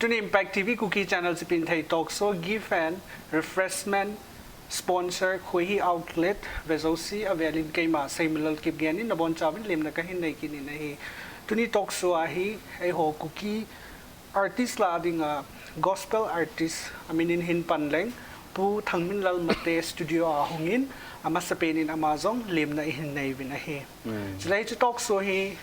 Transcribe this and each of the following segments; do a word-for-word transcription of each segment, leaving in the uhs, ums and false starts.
Tuni Impact T V Kuki Channel Chipinthei Talk Show, Gift and Refreshment Sponsor Khohi Outlet, vejouse avelin keima Seiminlal Kipgen in nabon chauvin lemna kahin nei kit in ahi. Tuni talk show a hi eiho Kuki artist lah a dinga gospel artist amin in hin pan leng Pu Thangminlal Mate studio a hungin, amasapen in ama jong lemna ihin nei uvin ahi. Chuleh hiche talk show hi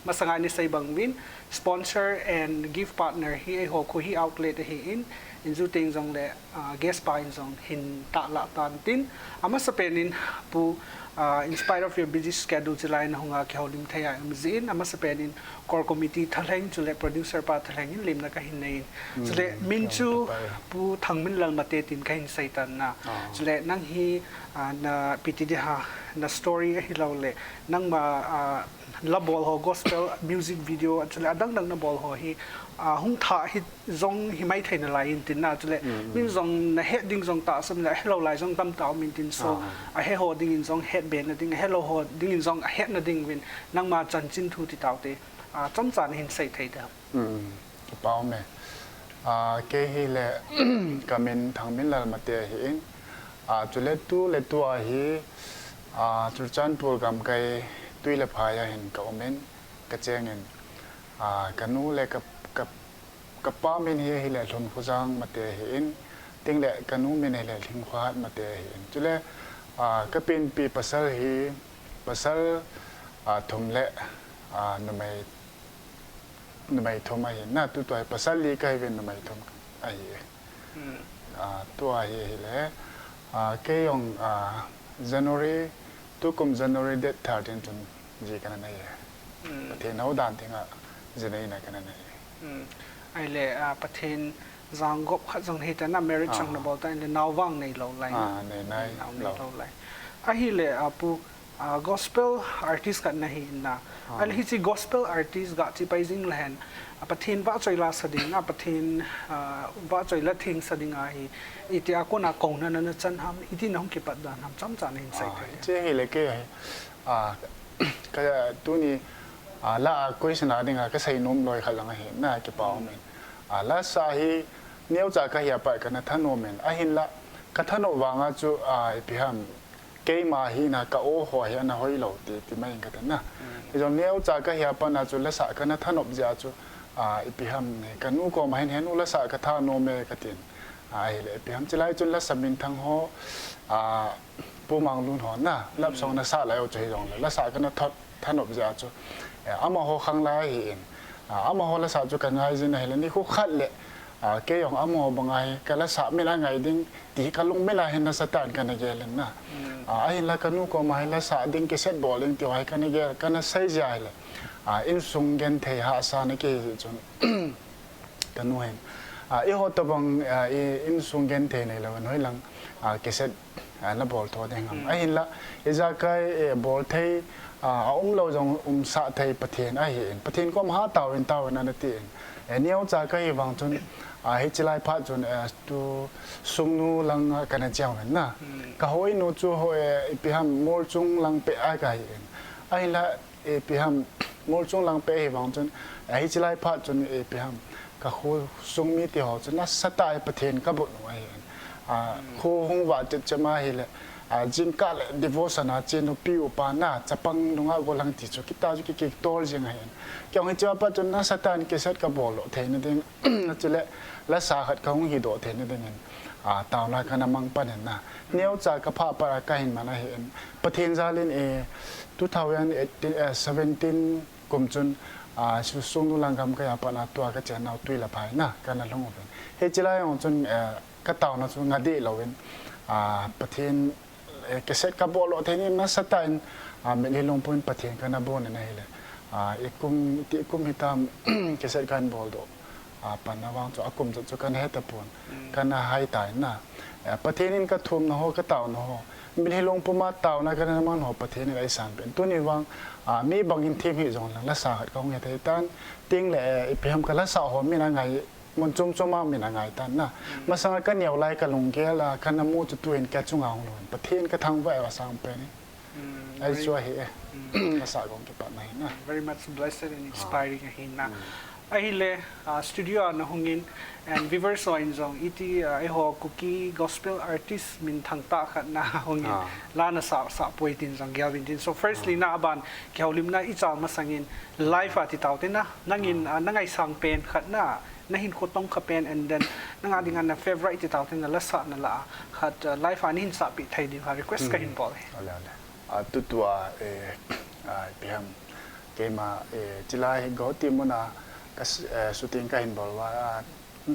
masanga ina sei bang uvin, sponsor and gift partner hi eiho Khohi Outlet ahin, in ju teng jongle, ah, guest pa in jong hin tahlah tan tin, amasapen in Pu, ah, in spite of your busy schedule, chulai a hung a kihoulim thei a um jeh in, amasapen in core committee thalheng, chuleh producer pa thalheng in lemna kahin nei in. Chuleh min chu Pu Thangminlal Mate tin kahin sei tan na. Chuleh nang hi, ah, na piti di ha, na story ahilouleh nangma, ah, la bol ho, gospel music video, chuleh adang dang na bol ho hi, ah, hung thah hi jong hi mai thei nalai in tin na, chuleh min jong na het ding jong tahsan le, ahelou lai jong tamtah um in tin, so ahe ho dingin jong het be na ding, ahelou ho dingin jong ahet na ding uvin nangma chanchin thu ti tau te, ah, chomcha nahin sei thei dem? Kipa um e. Ah, kei hi le, kamin Thangminlal Mate ahi in. Ah, chuleh tu le tu a hi, ah, Churachandpur gamkai Tuilephai a hin ka um in, ka cheng in. Ah, kanu le ka, ka, kapa min hi, hi le Lhumkhojang Mate ahi in. Tin le kanu min hi le Lhingkhohat Mate ahi in. Chuleh, ah, ka pinpi pasal hi, pasal, ah, thum le, ah, numei numei thum ahi na, tu tua hi pasal li kahi uvin numei thum ahi. Ah, tua hi, hi le, ah, kei jong, ah, January, tukum January date thirteen chun ji kana nei e. Pathen hou dan tenga ji neina kana nei e. Ahile, ah, Pathen jang gop khat jong hi ta na, marriage jong na bol ta, ahile nao vang nei lou lai. Ah, nei nai lou. Ahile, ah, Pu, ah, gospel artist khat nahi na. Ahile hiche gospel artist ga chi pai jing le hen, ah, Pathen vahchoi la sa ding, ah, Pathen, ah, vahchoi la theng sa ding ahi, iti a kona kouna na na chan ham, iti na hung kipat dan ham, chomcha nahin sei thei. Hiche hi le kei hi, ah, ka tuni, ah, la a question a dinga ka sei nom loi khat lang ahi na, kipa um in. Ah, la sa hi neocha kahi a pat kana thanom in, ahinla ka thanom vanga chu, ah, ipi ham, keima hina ka o ho hi ana hoilou ti, ti mai in kati na. Hijong neocha kahi a pat na chu lasa kana thanom jeh a chu, ah, ipi ham, kanu koma hin, "He nu, lasa ka thanom e," katin. Ah, ahile ipi ham, chulai chun lasa minthang ho, ah, Pu Manglun ho na, love song na sa lai u chu hijongle, lasa kana thot thanom jeh a chu, eh, amaho khang lai ahi in. Ah, amaho lasa chu ka ngai jin ahile, nikho khat le, ah, kei jong amaho banga hi ka lasa min a ngai ding ti hi ka lungmil a hin nasatah in kana gel in na. Ah, ahinla kanu koma hi lasa ding, cassette bol ding ti ho hi kana gel, kana sei jeh ahile, ah, insung genthei hahsa na kei jeh chun, kanu hin, ah, eiho tobang, ah, i insung genthei neilou in hoilang, ah, cassette, ah, na bol tho ding ham. Ahinla, ijakai, eh, bol thei, ah, a umlou jong umsah thei Pathen ahi in. Pathen koma hatah in, tah in ana ti in. Eh, neocha kahi vang chun, ah, hiche lai phat chun, eh, tu Sungnu lang, ah, kana cheng uvin na. Ka hou inu chu ho, eh, ipi ham, Molchung lang peh a kahi in. Ahinla, ipi ham, Molchung lang peh ahi vang chun, eh, hiche lai phat chun, ipi ham, ka khosung mite ho chun nasatah in Pathen ka bol u ahi. Ah, kho hung vah chet chet ma ahile, ah, jingkah le devotion a che nupi upa na, chapang nungah gollhang ti chu, kita chu ki, kitol jing ahi. Kei jong hiche a pat chun nasatah in cassette ka bol lou theina ding, chule lasa khat ka hung hidoh theina ding in, ah, taona kana mang pan in na. Neocha ka phah pat a kahin man ahi in. Pathen jal in, eh, two thousand eighteen, eh, seventeen kum chun, ah, Su-, Sungnu lang gamkai a pat na tua ka chennau Tuilaphai na, kana lhung uvin. Hiche lai jong chun, eh, ka taona chu nga deh louvin, ah, Pathen, eh, cassette ka bol lou theina in nasatah in, ah, mitlhi lungpum in Pathen kana bol in ahile. Ah, ikum, iti kum hitam, cassette kahin bol doh. Ah, panna vang chu akum jat chu kana he tapon, kana hai tan na. Eh, Pathen in ka thumna ho, ka taona ho, mitlhi lungpum a taona kana man ho Pathen in eisan pen. Tuni vang, ah, mi bang in them hih jong lang, lasa khat ka hung he thei tan, tin le, eh, ipi ham ka lasa ho min a ngai, mun chom chom a min a ngai tan na. Masang a ka neo lai ka lunggel a, kana mu chu tuin ka chunga hung lhun. Pathen ka thangvah e, asang pen in. Mm, ai very chu ahi e. Mm. Lasa kong kipatna hi na. Very much blessed and inspiring ahi na. Mm. Ahile, ah, studio a nahung in, and viewers ho in jong iti, ah, eiho Kuki gospel artist minthang tah khat nahung in, ah, la nasah, sah poi tin jong gel uvin tin. So firstly, ah, na aban kihoulimna ichal masang in live a ti tau te na, nangin, ah, ah, nangaisang pen khat na, nahinkho tongkha pen, and then nanga dinga na favorite ti tau te na la sah na la khat, ah, live a nahin sah pi thei ding kha request, hmm, kahin bol e. Ale, ale. Ah, tutua, eh, ah, ipi ham. Keima, eh, chilai hi Guwahati muna ka s-, eh, shooting kahin bol uva, ah,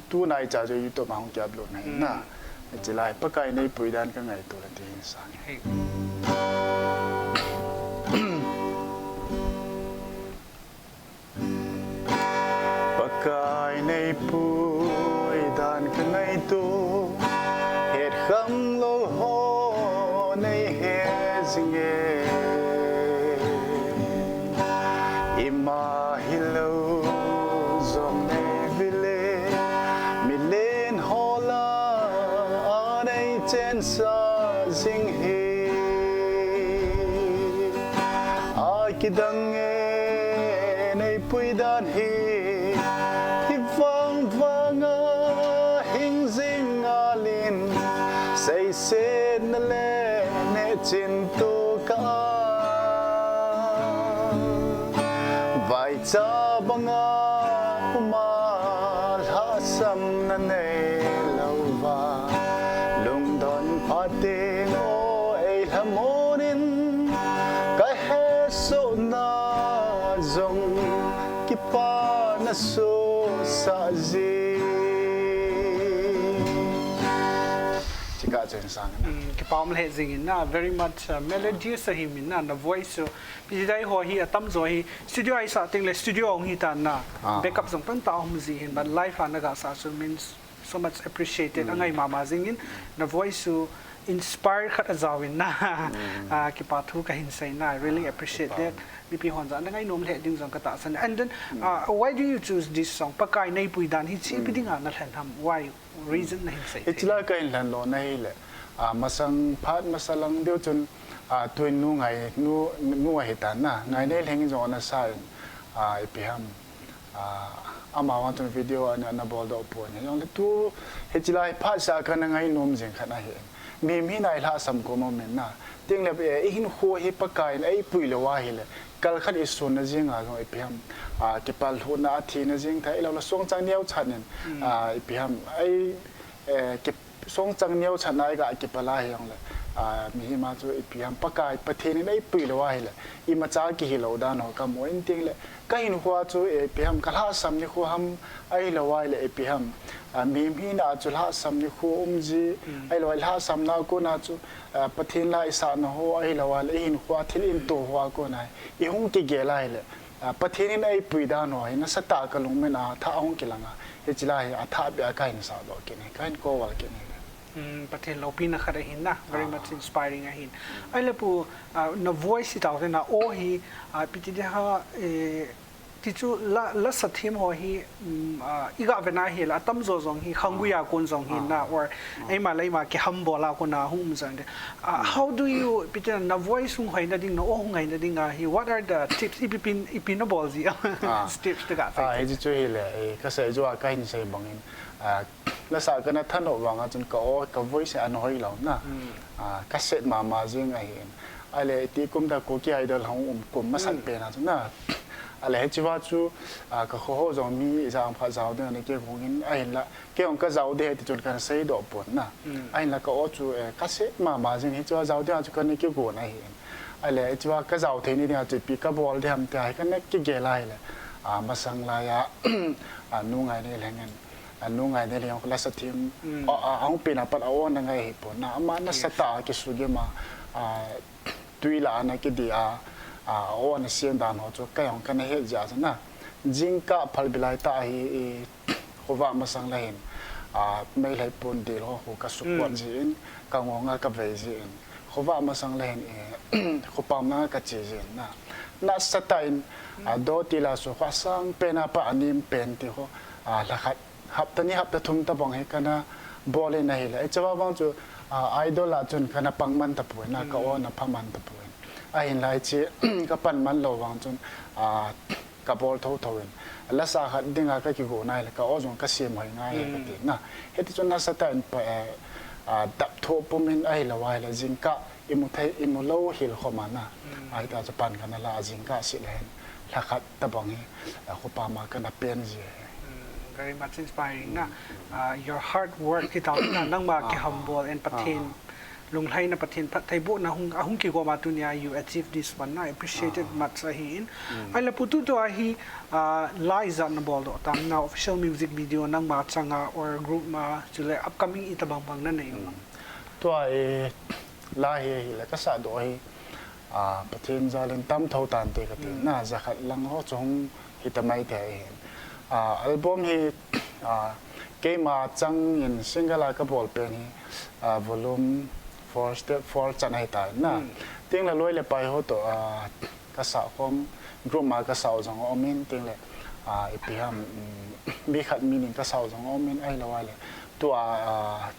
tunai cha chu YouTube a hung ki upload na hi na. Hmm. Chilai Pakai neipui dan kangaito le ti hin sang. Hey. Pakai neipui dan kangaito, hetkham lou ho neihe jinge. Ima hilou jong neivile, milen ho lah a neichensah jing hi. Akidang e neipui dan hi, hivang vanga hing jing ngal in, seisetna le nehchin toh ka a. Vaicha banga uma lhahsamna neilou va, lungdon phaten o eilhamon in, kahesohna jong kipana sohsah jing. Chikah chu hin sang na. Hmm, kipa um lheh jing in na, very much, uh, melodious ahi min na, na voice chu. Ipi ti dai ho hi atamjo hi studio a isah teng le studio a hung hi tan na. Ah. Backup jong tamtah aum ji hin, but live a naga sah chu means so much appreciated. Hmm. Angai mama jing in, na voice chu inspire khat ajao in na. Hmm. Ah, kipa thu kahin sei na. I really, ah, appreciate, kipa, that. Mipi hon jong ana ngainom lheh ding jong katahsan. And then, hmm, ah, why do you choose this song? Pakai neipui dan hi chi, hmm, ipi dinga nalhen ham? Why? Reason nahin sei thei. Hiche la kahin lhen lona hi le, ah, masang phat masa lang deu chun, ah, tuin nu ngai, nu, nu ahi tan na, ngai, hmm, nei lheng in jong ana sa in, ah, ipi ham, ah, amavang chun video ana, ana bol doh pon. Hijongle tu, hiche la hi phat sa kana ngainom jing khat ahi. Mihem hina ilhahsam kom um in na. Teng le, eh, ihinkho hi Pakai in eipui lou ahile, kal khat isonna jing a jong ipi ham, ah, kipallhuhna athina jing thei lou le, songchang neocha in, hmm, ah, ipi ham, ei, eh, ki, songchang neocha na iga kipal a hijongle, ah, mihem a chu ipi ham, Pakai Pathen in eipui lou ahile, imacha kihi lou dan ho kamu in teng le, kahinkho a chu, eh, ipi ham, kalhahsam nikho ham, ahilou ahile ipi ham, ah, mihem hina a chu lhahsam nikho um ji, hmm, ahilou ahile lhahsamna a kona chu, ah, Pathen la isahna ho, ahilou ahile ihinkho a thil into ho a kona ihung kigel ahile, ah, Pathen in eipui dan ho hi nasatah a kalungmon a thah ahung kilang a, hiche la hi athah beh a kahin sah doh kit in, kahin cover kit in. Hmm, Pathen loupina khat ahin na, very, ah, much inspiring ahin. Ahile pu, ah, na voice hi tao te na, aw hi, ah, ipi ti ding ham, eh, ti chu la, la sa them ho hi, um, ah, iga ve na hi la, atamjo jong hi, khanggui a kon jong hi na, ah, or, ah, eima le eima kihambol a kon a hung um jong de. Ah, hmm, how do you, ipi ti na, na voice hung hoina ding, na aw hung hoina ding a hi, what are the tips? Ipi pen, ipi nabol ji? Ah. Tips te ga sei. Ah, hiche chu hi le, eh, kasei jou a kahin sei bang in, ah, la sa kana thanop vang a chun ka aw, ka voice ana hoi lou na. Hmm. Ah, ka set mama jing ahin. Ahile, ti kum ta Kuki Idol hung um kum masang, hmm, pen a chun na. Ahile, hiche va chu, ah, ka kho ho jong mi ijat phat jao ding ana kigon in, ahinla, kei jong ka jao ding ahi ti chun kana sei doh pon na. Hmm. Ahinla ka aw chu, eh, ka set mama jing, hiche va jao ding a chu kana kigon ahin. Ahile, hiche va ka jao thei ni ding a chu ipi ka bol ding ham tia hi kana kigel ahile. Ah, masang lai a, ah, nu ngai nei lheng in. Anu ngai nei lheng la sa them. Mm. A, a, ahung pen a pat a aw na ngai hi pon na. Ama na, yes, sa tah a kisugim a, a, tui lah a na kidi a, a, aw na siam dan ho chu kei jong kana het jeh a chu na. Jingkah phalbi lai tah hi, i, khovah masang la hin, a, Meitei pon dil ho khu ka support, mm, jin, ka ngong a ka vei jin. Khovah masang la hin, i, khopam na ka che jin na. Na sa tah in, a, mm, do ti la su kho sang pen a pa a nim pen ti ho, a, la khat hapta ni hapta thum tabang hi kana bol in ahile. Hiche va vang chu, a, idol a chun kana pang man tapoi na, ka, mm, aw na pha man tapoi. Ahinla hiche ka pan man lou vang chun, a, kabol thotho in. Lasa khat dinga kakigo nai le, ka-o jong kasem hoi ngai e kati na. Hiti chun nasatah in pa, eh, ah, dap tho pum in ahilou ahile, jingkah imu thei, imu lou hil khom a na. Ahita chu pan kana la, jingkah sih le hin, lha khat tabang hi, ah, khopa ma kana pen ji e. Mm, very much inspiring na. Ah, your hard work hi tao na, nangma kihambol in Pathen lunglhaina, Pathen phattheibohna hung, ahung kigom a tunia you achieve this one na, appreciated much ahi in. Ahile Pu, tutua hi, ah, la ijat nabol doh tam na, official music video nangma changa or group ma, chule upcoming itobang bang nanei um? Tua hi la hi, hi la kasah doh hi, ah, Pathen jal in tam tho tante kati na, jakhat lang ho chu hung hita mai thei ahin. Ah, album hi, ah, keima chang in single a kabol pen hi, ah, volume four, step four chan ahitai na. Tin le loi le pai ho toh, ah, kasah khom, group ma kasah u jong aum in, tin le, ah, ipi ham, mm, mi khat mi ni in kasah u jong aum in, ahilou ahile. Tua, ah,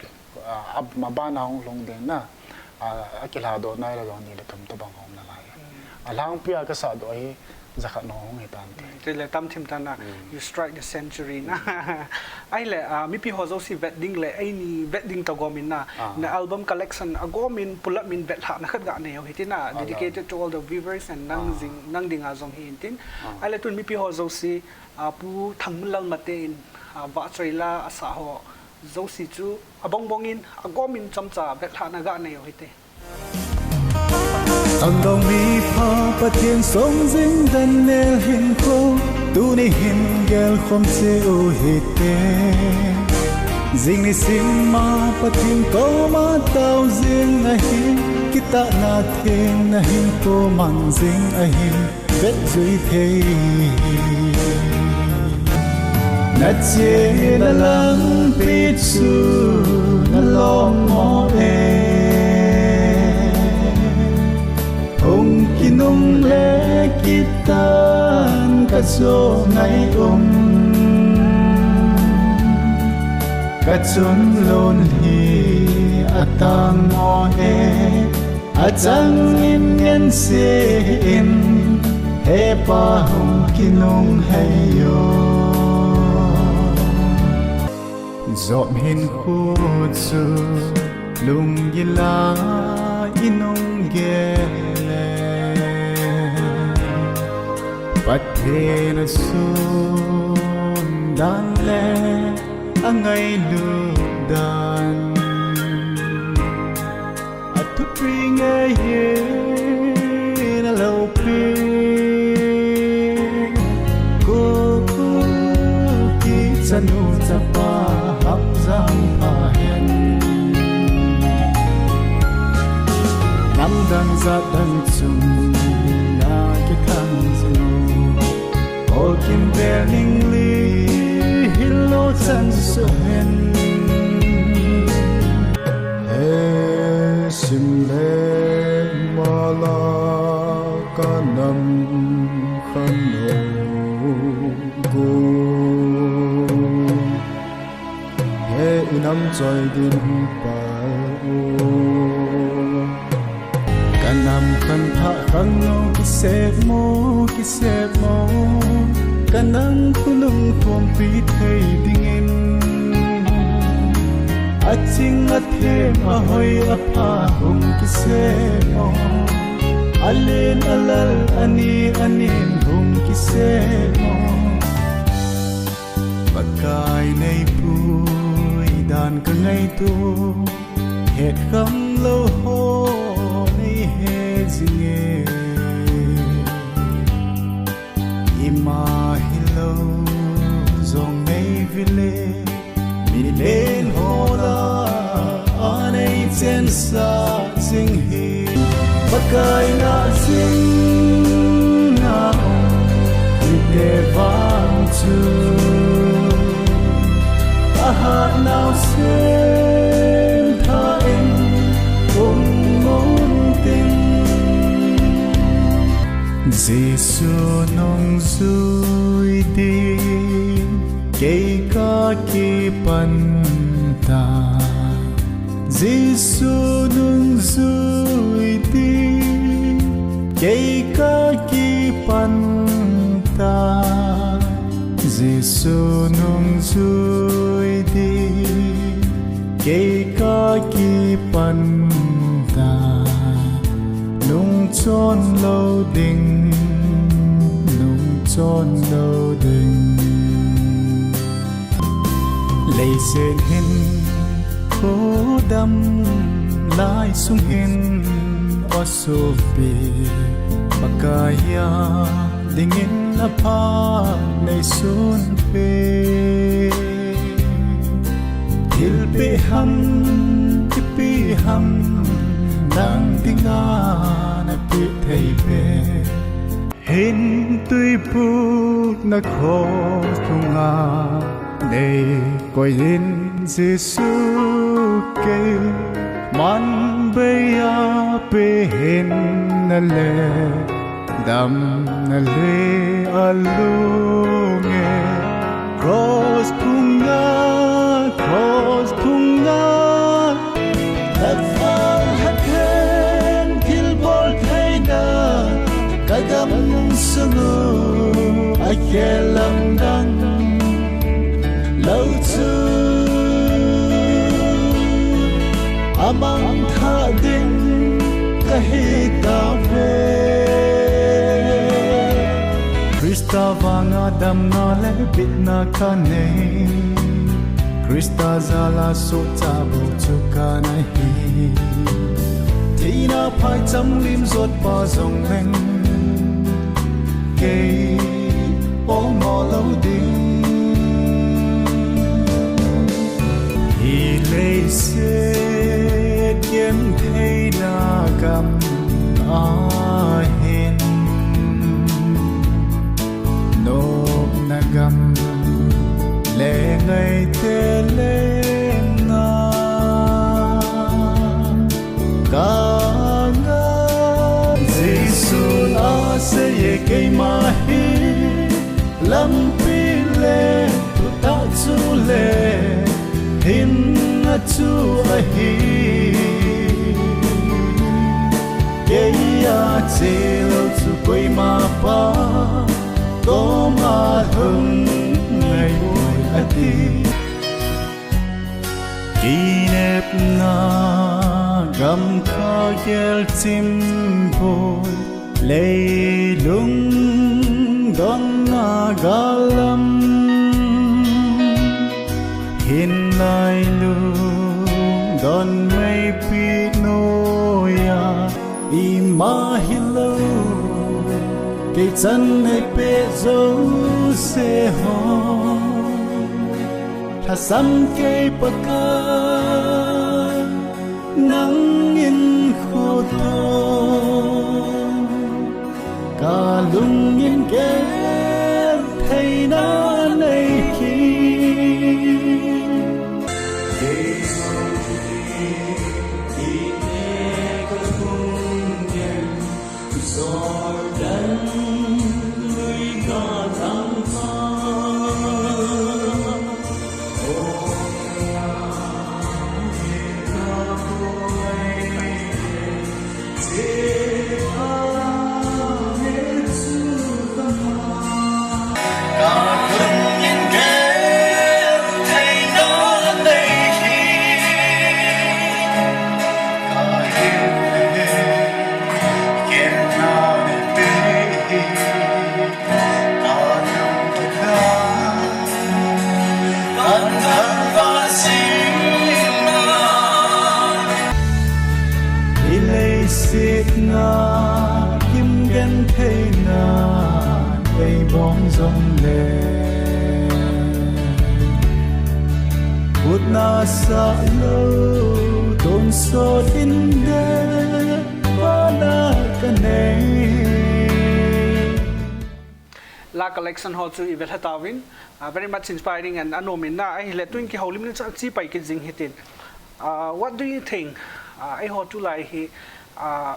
ah, a, maban a hung lhung ding na, ah, akilha doh nai le jong ni le thum tobang hung nalai. Alhangpi a kasah doh hi jakhat ho hung hitante. Chule tam thim tan na, you strike the century na. Ahile, ah, mipi ho jouse vet ding le, eini vet ding toh gom in na, na album collection a gom in, pulap in vetlhahna khat ga nei u hiti na, dedicated to all the viewers and nang jing, nang dinga jong hi in tin. Ahile tun mipi ho jouse, ah, Pu Thangminlal Mate in, ah, vahchoi la asah ho jouse chu abongbong in, agom in chomcha vetlhahna ga nei u hite. Angdong mipha Pathen song jing Daniel hinkho, tuni hin gelkhom cheh u hite. Jing nisim ma Pathen koma tao jing ahi, kitahna thengna hinkho mang jing ahi. Vet jui thei. Nachena lampi chu nalong mo e. Hung kinung le kitan kajo ngai um. Kachun lon hi atang mo e. Achang in ngen se in, he pa hung kinung hei yo. Job hinkho chu lunggil a inung gel le, Pathen asun dan le angailut dan. Athupi ngei hin aloupi. Kuki chanu chapa hapjang pha hen. Namdang jatdang chunga kithang jing u. Ol Kimvel English hilou chan suhen. He sim le mala ka nam khan o gu. He inam choi din pa o. Kanam khan thah khang no kisep mo, kisep mo. Kanam khulung khompi thei dingin. Aching athem ahoi apha hung kisep mo. Alen alal ani anin hung kisep mo. Pakai neipui dan ka ngaito, het kham lou ho nei he jing e. Ima hilou jong nei vil e, milen ho lah a nei chensah jing hi. Pakai ngah jing na hite vang chu, ahat nau sem thah in um mong ting. Jesu nung jui ding kei ka kipan ta. Jesu nung jui ding kei ka kipan ta. Sunung sui di kei ka kipan ta, nung chon lo ding, nung chon lo ding. Leiset hin khodam lai sung hin, o sopi, Pakaiya dingin apha nei sun pe. Thilpeh ham, thilpeh ham, nang dinga napeh thei pe. Hin tuiphutna kho thunga nei koi in Jesu kei man bei a pe hin na le damna le alunge. Cross phunga, cross phunga, Lhasam Pathen thilbol theina, ka gam sung u a khel lamdang lo chu a mangthah ding ka hi tauve. Christa vanga damna le bitna ka nei, Christa jala sohcha bou chu ka na hi. Thina phaicham lim jot pa jong leng, kei ong mo lo ding. Hi leiset gentheina gam a hin, nopna gam le ngaite lenga ka ngah. Jesun asei e, keima hi lampi le thutah chu le hinna chu ahi. Kei a che lou chu koima pa koma lhung ngai poi, ati. Kinepna gam kha gel chim poi, leilung donna gal lam, hin lailung don meipi noiya, ima hilou kei chan nei pe jouse ho. Lhasam kei Pakai, nangin khoto ka lungin gentheina nei hi. Hi leiset a kim gentheina ei bong jongle, utna sah lou tonsot in depna ka nei. La collection ho chu i ve lha tauvin, ah, very much inspiring and anom in na, ahile tuin kihoulimna chu ache pai kit jing hitin. Ah, what do you think? Ah, eiho tulai hi, ah,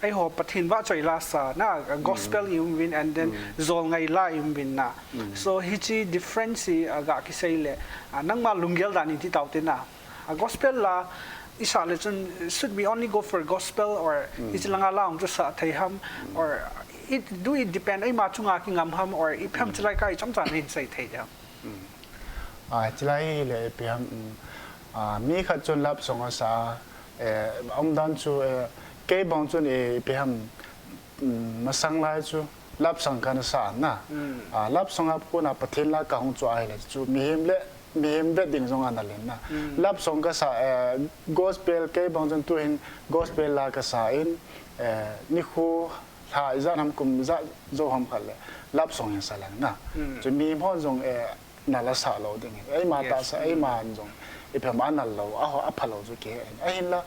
eiho Pathen vahchoi la sa na, ah, gospel i um uvin and then jolngai la i um uvin na. So hiche difference hi, ah, ga kisei le, ah, nangma lunggel dan in ti taute na. A gospel la i sah le chun, should we only go for gospel or hiche langa la hung chu sah thei ham, or it, do it depend eima chunga kingam ham, or ipi ham, chulai ka i chomcha nahin sei thei ding ham? Ah, chulai hi le ipi ham, um, ah, mi khat chun love song asa, eh, umdan chu, eh, kei bang chun, eh, ipi ham, um, masang lai chu love song kana sa na. Ah, love song a kona Pathen la kahung chu ahile chu mihem le mihem vet ding jong ana len na. Love song kasa, eh, gospel kei bang chun tuhin gospel la kasa in, eh, nikho lha ijat ham kum ijat jou ham khat le love song hin sa leng na. Chu mihem hon jong, eh, na la sa lou ding. Eima ta sa, eima jong ipi ham ana lou, a ho a pha lou chu ke. Ahinla,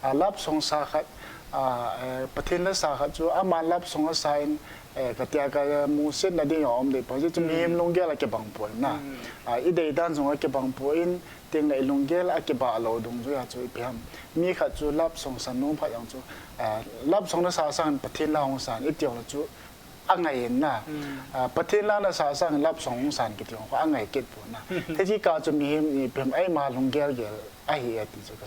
ah, love song sa khat, ah, eh, Pathen la sa khat chu ama love song asa in, eh, katia ka, eh, musit na ding a um dei pa chu mihem lunggel a kibang poi na. Ah, i dei dan jong a kibang poi in, ting le i lunggel a kibah lou dungjuia chu ipi ham. Mi khat chu love song sa nom phat jong chu, ah, love song na sa sang Pathen la hung san i ti jong chu angai in na. Ah, Pathen la na sa sang love song hung san kiti jong angai kit poi na. Hichi ka chu mihem ipi ham eima lunggel gel ahi e ti chu ka,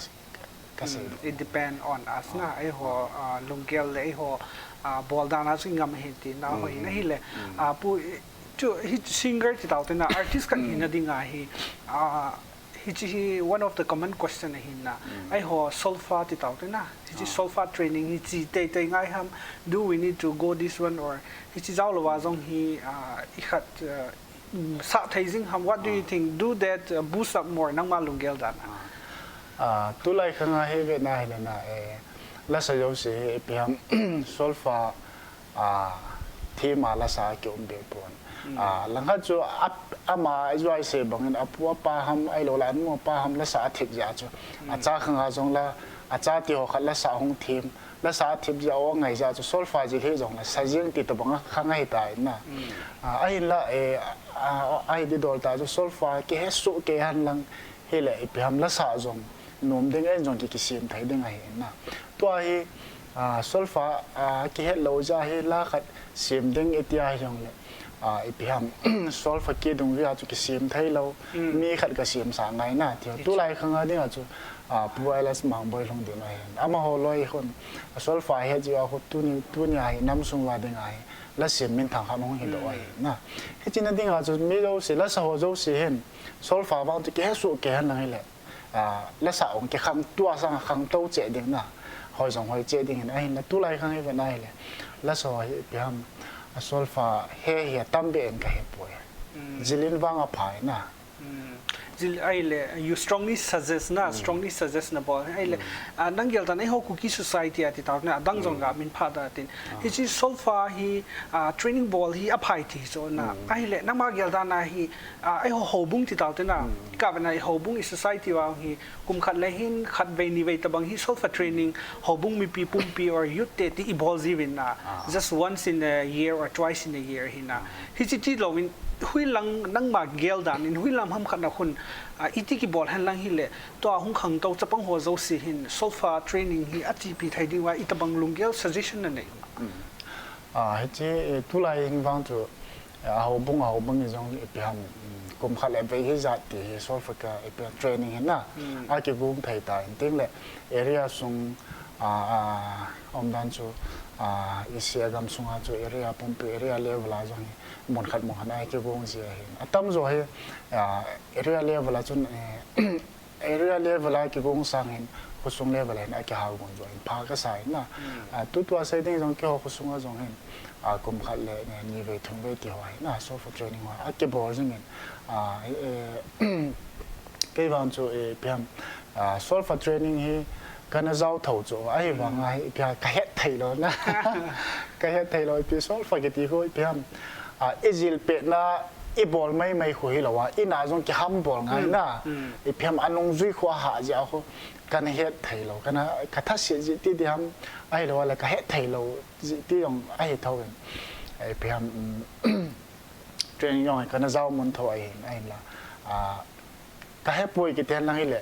ka sei. It depend on us na. Eiho, ah, lunggel le eiho, ah, bol dan a chu ngam hi ti na ho in ahile. Ah, pu, chu hi singer ti tau te na artist khat hina ding ahi. Ah, Hichi hi one of the common question ahi na. Eiho solfa ti tau te na. Hichi solfa training hi chi tei tei ngai ham. Do we need to go this one or hichi jao lou a jong hi, ah, i khat, ah, mm, sa thei jing ham. What do you think? Do that, uh, boost up more nangma lunggel dan a? Ah, tulai khang a hi ve na hi le na, eh, lasa jouse hi ipi ham solfa ah, thim a lasa a ki um be pon. Ah, langkhat chu a, ama i joi se bangin apu apa ham, ahilou le anu apa ham lasa a thip jeh a chu. Acha khang a jong la, acha ti ho khat lasa hung thim, lasa a thip jeh a o ngai jeh a chu solfa jil hi jong la sa jing ti tobang a khang ahi ta in na. Ah, ahinla, eh, ah, ahi di dol ta chu solfa kihe suh kei hen lang hile ipi ham lasa jong nom ding en jong ki, kisem thei ding ahi in na. Tua hi, ah, solfa, ah, kihet lou jeh a hi la khat sem ding i ti ahi jong le, ah, ipi ham, solfa kidung jeh a chu kisem thei lou, mi khat ka semsa ngai na, ti ho. Tulai khang a ding a chu, ah, Pu Ailas Mangboi Lhungding ahi. Amaho loi hon, ah, solfa het jeh a ho tuni, tuni a hi nam sung uva ding a hi, la sem minthang khat hung hi doh ahi na. Hichi na ding a chu mi jouse, lasa ho jouse hin, solfa vang chu kihe suh kei hen lang hile. Ah, lasa ong kikhang tua sang khangtou cheh ding na. Hoi jong hoi cheh ding hin ahin na tulai khang hi ve na hile. Lasa ho hi ipi ham a solfa he hi a tam be en ka he poi. Jil in vang a phai na. Jil ahile, you strongly suggest na, strongly suggest na bol. Ahile, ah, nang gel dan eiho Kuki society a ti tau na, adang jong ga min pha da tin. Hichi solfa hi, ah, training bol hi a phai ti so na. Ahile, nangma gel dan a hi, ah, eiho houbung ti tau te na. Ka ve na i houbung i society vang hi, kum khat le hin, khat vei ni vei tobang hi, solfa training, houbung mipi pumpi or youth te ti i bol jiuvin na. Just once in a year or twice in a year hi na. Hichi ti louvin, hui lang nangma gel dan in, hui lam ham khat na khun, ah, iti kibol hen lang hile, tua hung khangtou chapang ho jouse hin, solfa training hi a chipi thei ding uva, itobang lunggel suggestion na nei. Ah, hichi, eh, tulai hin vang chu, eh, a houbung, a houbung i jong ipi ham, mm, kum khat le vei hijat ti hi solfa ka ipi ham training hi na, a kigong thei ta in ting le area sung, ah, ah, umdan chu, ah, i sia gam sunga chu area pumpi area level a jong hi mun khat mun khat a kigong ji ahi. Atam jo hi, ah, area level a chun, eh, area level a kigong sang hin, khosung level a hin a kihao gon jo hin, pha ka sa hin na. Ah, tutua sei ding jong keiho khosung a jong hin, ah, kum khat le, eh, ni vei thum vei ti ho hin, ah, solfa training ho, a kibol jing hin, ah, eh, kei vang chu, eh, ipi ham, ah, solfa training hi, kana jao tho chu, ahi vang a hi, ipi ham, ka het thei lou na. Ka het thei lou, ipi solfa kiti khu, ipi ham, ah, i jil pet na, i bol mai mai khu hilou a, i na jong kiham bol ngai na. Ipi ham a nungjui khu a ha jeh a khu, kana het thei lou, kana, ka thasit jeh ti diham, ahilou le ka het thei lou jeh ti jong ahi thou in. Ipi ham, um, training jong kana jao mun thou ahi, ahin la. Ah, ka he poi kiti hen lang hile,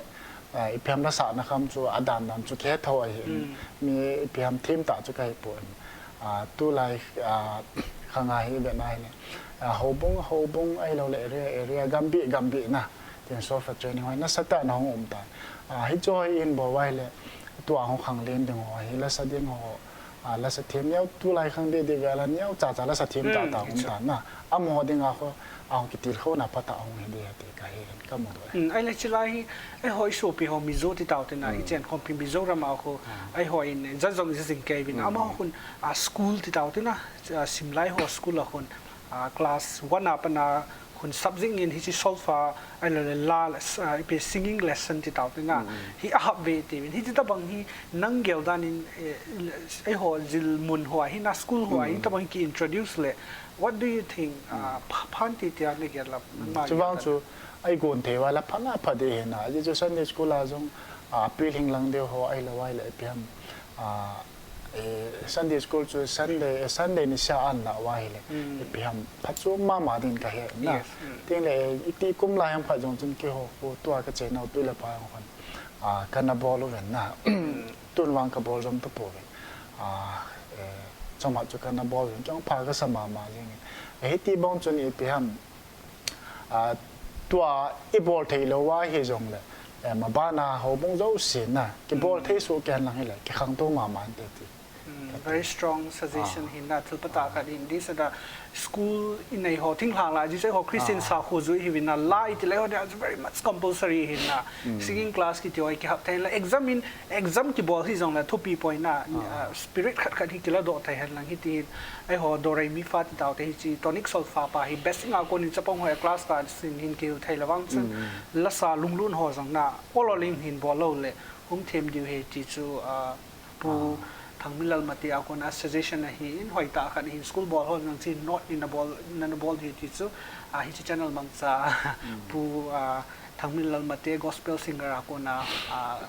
ah, ipi ham lasa na kham chu, adan dan chu ka he thou ahi. Mi ipi ham thim ta chu ka he poi. Ah, tulai, ah, khang a hi ve na hile. Ah, houbung, houbung ahilou le area, area, gambi, gambi na. Tin solfa training hoi nasatah in ahung um tan. Ah, hicho hi in bol uva hile, tua hung khang len ding ho, hi lasa ding ho, A, lasa them neo tulai khang deh deh ve la neo cha cha lasa them ta ta um ta na. Amaho dinga kho, ahung kitilkhouna phatah ahung hi ding ahi ti kahin kamu doh e. Ahile chulai hi, eiho isopi ho Mizo ti tau te na, ichen khompi Mizoram a kho, eiho in, ja jong ja jing kei vin, amaho khun, a, school ti tau te na, a, simlai ho school a khun, a, class one a pat na khun subject in hiche solfa, ahilou le la, a, ipi singing lesson ti tau te na, hi ahap ve ti vin, hiche tabang hi nang gel dan in, eh, eiho jilmun ho a hi na school ho a hi tabang ki introduce le, what do you think? Ah, pha-, phan ti tia na gel lam, nangma gel dan. Chuvang chu, eigon thei uva la pha na pha ding ahi na. Ajeh chu Sunday school a jong, ah, pilhing lang ding ho, ahilou ahile ipi ham. Ah, eh, Sunday school chu Sunday, eh, Sunday nisa an la uva ahile. Ipi ham, phatchom mama din kahe na. Yes. Tin le, eh, iti kum lai ham khat jong chun keiho, tua kache nau tu le pa jong khun. Ah, kana bol uve na. Tun vang kabol jom tapouve. Ah, eh, chomkhat chu kana bol uve. Kei jong pha kasa mama jing in. Eh, hiti bang chun ipi ham. Ah, tua ibol thei lou uva hijongle, eh, maban a houbung jouse na, kibol thei soh kei hen lang hile, kikhangtou mama inte ti. Mm, very strong suggestion hi na, thil phatah khat in, this the school in nei ho, thinglhang la, this ho Christian sakho jui hi vin na, la iti le ho, it's very much compulsory hi na, singing class kiti ho, kihap thei la, exam in, exam kibol hijongle, thupi poi na, ah, spirit khat khat hi kila doh thei hen lang hiti hin, Eiho, do, re, mi, fa ti tau te hiche, tonic, sol, fa, pa hi basic a kon in chapang ho a class khat sin hin kihil thei le vang chun, lasa lunglut ho jong na, ol ol in hin bol lou le, hung them diu ahi ti chu, ah, Pu Thangminlal Mate a kon a suggestion ahi in, hoitah khat hin school bol ho jong chu note in abol, nana bol diu ti chu, ah, hiche channel mangcha, Pu, ah, Thangminlal Mate gospel singer a kon a, ah,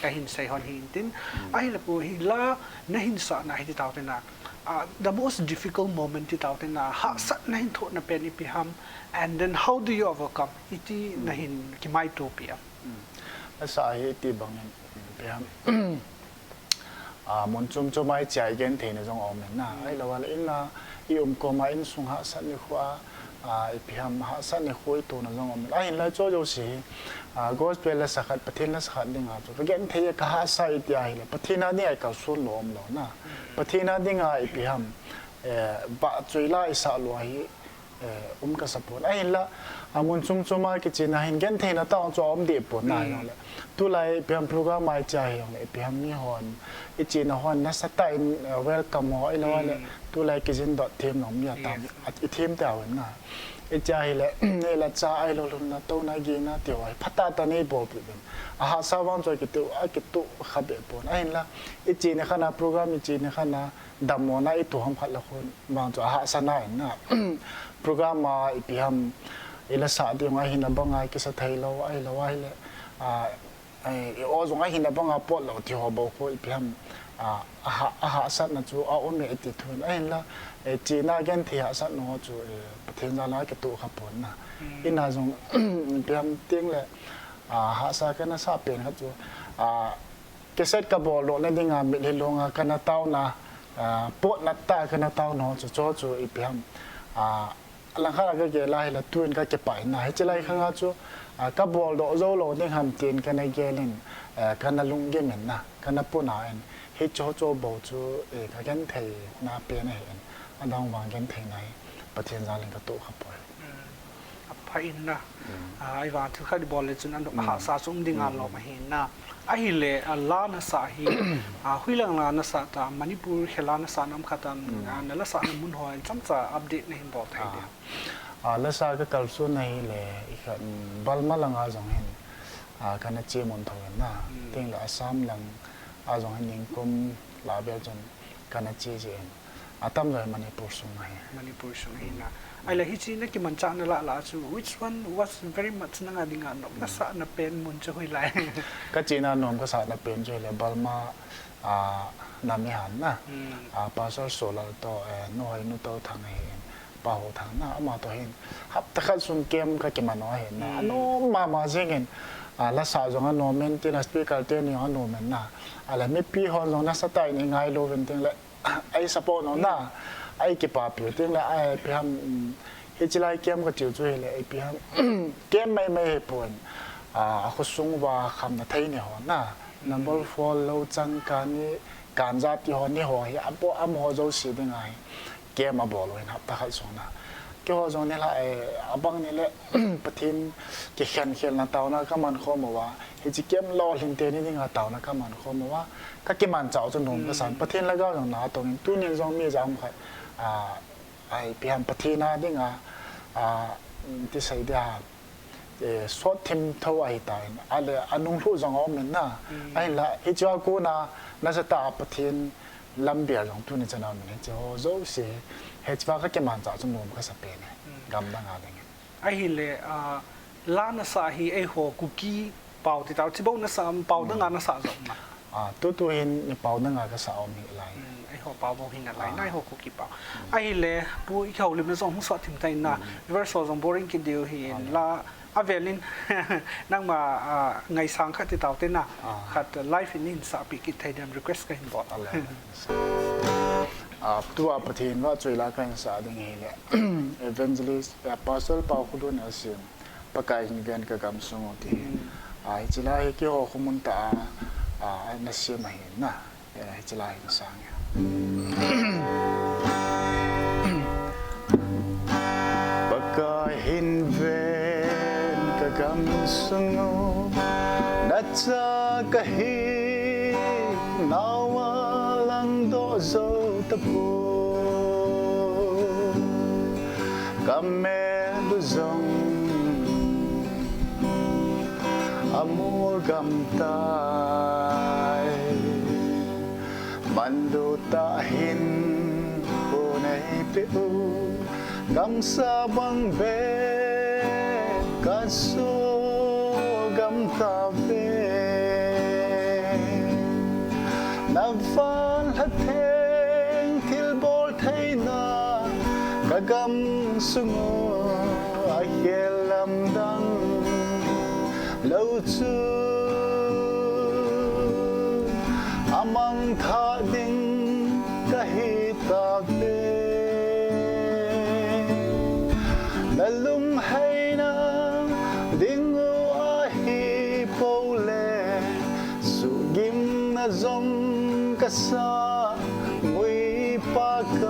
kahin sei hon hi intin. Ahile Pu hi la nahin sah na hiti tau te na. Ah, the most difficult moment ti tau te na. Hahsatna hin thoh na pen ipi ham. And then how do you overcome? Iti nahin kimaito pi am. Asa hi iti bang in ipi ham. Ah, mun chom chom a ichia i genthei na jong aum in na. Ahilou le in a, i um koma insung hahsat nikho a, ah, ipi ham hahsat nikho i tona jong aum in. Ahinla chu jouse hi, ah, gospel lasa khat, Pathen lasa khat dinga chu. Ka genthei a ka hahsa iti ahile, Pathen a dinga i kalson lou umlou na. Pathen a dinga ipi ham, eh, vahchoi la i sah lou ahi, eh, um kasa pon. Ahinla, a mun chom chom a kichena hin genthei na tah chu aum deh pon na jongle. Tulai ipi ham program a ichia hijongle, ipi ham mi hon, ichena hon nasatah in, eh, welcome ho, ahilou le, tulai kijin dot them lou mi atam, i them teu vin na. Ichia hile, nei la cha ahilou lhunna, touna, gehna, ti ho, phatah tah nei bolpi vin. Ahahsa vang chu akitu, akitu kha be pon. Ahinla, ichena khat na program, ichena khat na, dammo na i tu ham khat le khun vang chu ahahsa na in na. Program a ipi ham i la sah ding ahi na bang a kisa thei lou, ahilou ahile, ah, eh, i o jong ahi na bang a pot lou ti ho bou khu ipi ham, ah, aha, ahahsat na chu aum e iti thu in ahinla, eh, chena genthei hahsat na ho chu, eh, Pathen jal a kitu kha pon na. Ina jong ipi ham ting le, ah, hahsa kana sa pen khat chu, ah, Cassette ka bol doh na dinga mitlhi longa kana tauna, ah, potna tah kana tauna chu chu chu ipi ham. Ah, langkhat a ka gel a hile tuin ka kipah in na. Hiche lai khang a chu, ah, ka bol doh jou lou ding ham tin kana gel in, eh, kana lunggim in na, kana puna in. Hiche chu bou chu, eh, ka genthei na pen ahi in. Adang vang genthei na hi Pathen jal in ka toh kha poi. Apha in na. Ah, ahivang thil khat i bol le chun a hahsa chu um ding a lom ahi na. Ahile, ah, la na sa hi, ah, hoilang la na sa ta, Manipur khel a na sa nam khat am, ah, na la sa na mun ho, chomcha update na hin bol thei dia. Ah, la sa ka kalson ahile, i kha, mm, Burma lang a jong hin, ah, kana che mun tho in na. Tin le Assam lang a jong hin ningkum la bel chun kana che che in. Atam jo Manipur sung ahi. Manipur sung ahi na. Ahile hiche na kimanchah na lah lah chu, which one was very much nang a dinga nom na sa na pen mun chu hoilai? Ka chena nom ka sa na pen chu le Burma, ah, nam i han na. Ah, Pastor Solal to, eh, nu hoi nu to thang ahi. Pa ho thang na, ama to hin. Hapta khat sung kem ka kiman u ahi na. Anom mama jing in, ah, la sa jong anom in tin a speaker te ni anom in na. Ahile mipi hon jong nasatah in i ngai lou vin tin le, Ei support no na, ei kipapi u tin le, ei ipi ham, mm, hiche lai kem ka tiu chu hile, ipi ham, kem mai mai hi pon, ah, a khosung uva khamna thei ni ho na, number four lou chang kani, Ganja ti ho ni ho hi, apo, amaho jouse dinga hi, camp abol u ahin hapta khat sung na. Keiho jong nilhah, eh, abang nile, Pathen kikhen khelna taona kaman khom uva, hiche camp lolhing teni dinga taona kaman khom uva, kakimanchah u chu nom kasan. Pathen lhagao jong natong in, tunin jong mi jat khat, ah, ipi ham Pathen a dinga, ah, ti sei dia, eh, sot thim tho ahitan, ahile anunglhu jong aum in na. Ahinla, hichea kona, nasatah a Pathen lam bel jong tuni chan a um in, hiche ho jouse, hichea kakimanchah chu nom kasa pen e, gamdang a dingin. Ahile, ah, la nasa hi eiho Kuki pao ti tao, chibou nasa am, pao danga nasa jong ma? Ah, tutu hin pao danga kasa um hi lai. Hmm, eiho pao bou hi nalai, na eiho Kuki pao. Ahile, Pu, ikihoulimna jong hung sot thim tai na. Viewers ho jong boring kit diu hin la, avelin, nangma, ah, ngaisang khat ti tao te na. Khat, ah, live in hin sahpi kit thei dem request kahin bol. Ah, tua Pathen vahchoi la kahin sah ding hile, Evangelist, eh, Pastor Paokholun in asem, Pakai hin ven ka gamsung u ti hi. Ah, hiche la hi keiho khomun tah a, ah, nasem ahin na. Eh, hiche la hin sang e. Pakai hin ven ka gamsung u, nacha kahi nauva langdoh jou tapoi. Kamel u jong amol gam tai. Manlu tah hin khonei peh u, gamsa bang beh kaso gam tave. Na van lhatheng thilbol theina, ka gamsung u akhel lamdang lou chu amang thah ding kahi tave. Na lungheina ding u ahi pou le, suhgimna jong kasa ngui Pakai.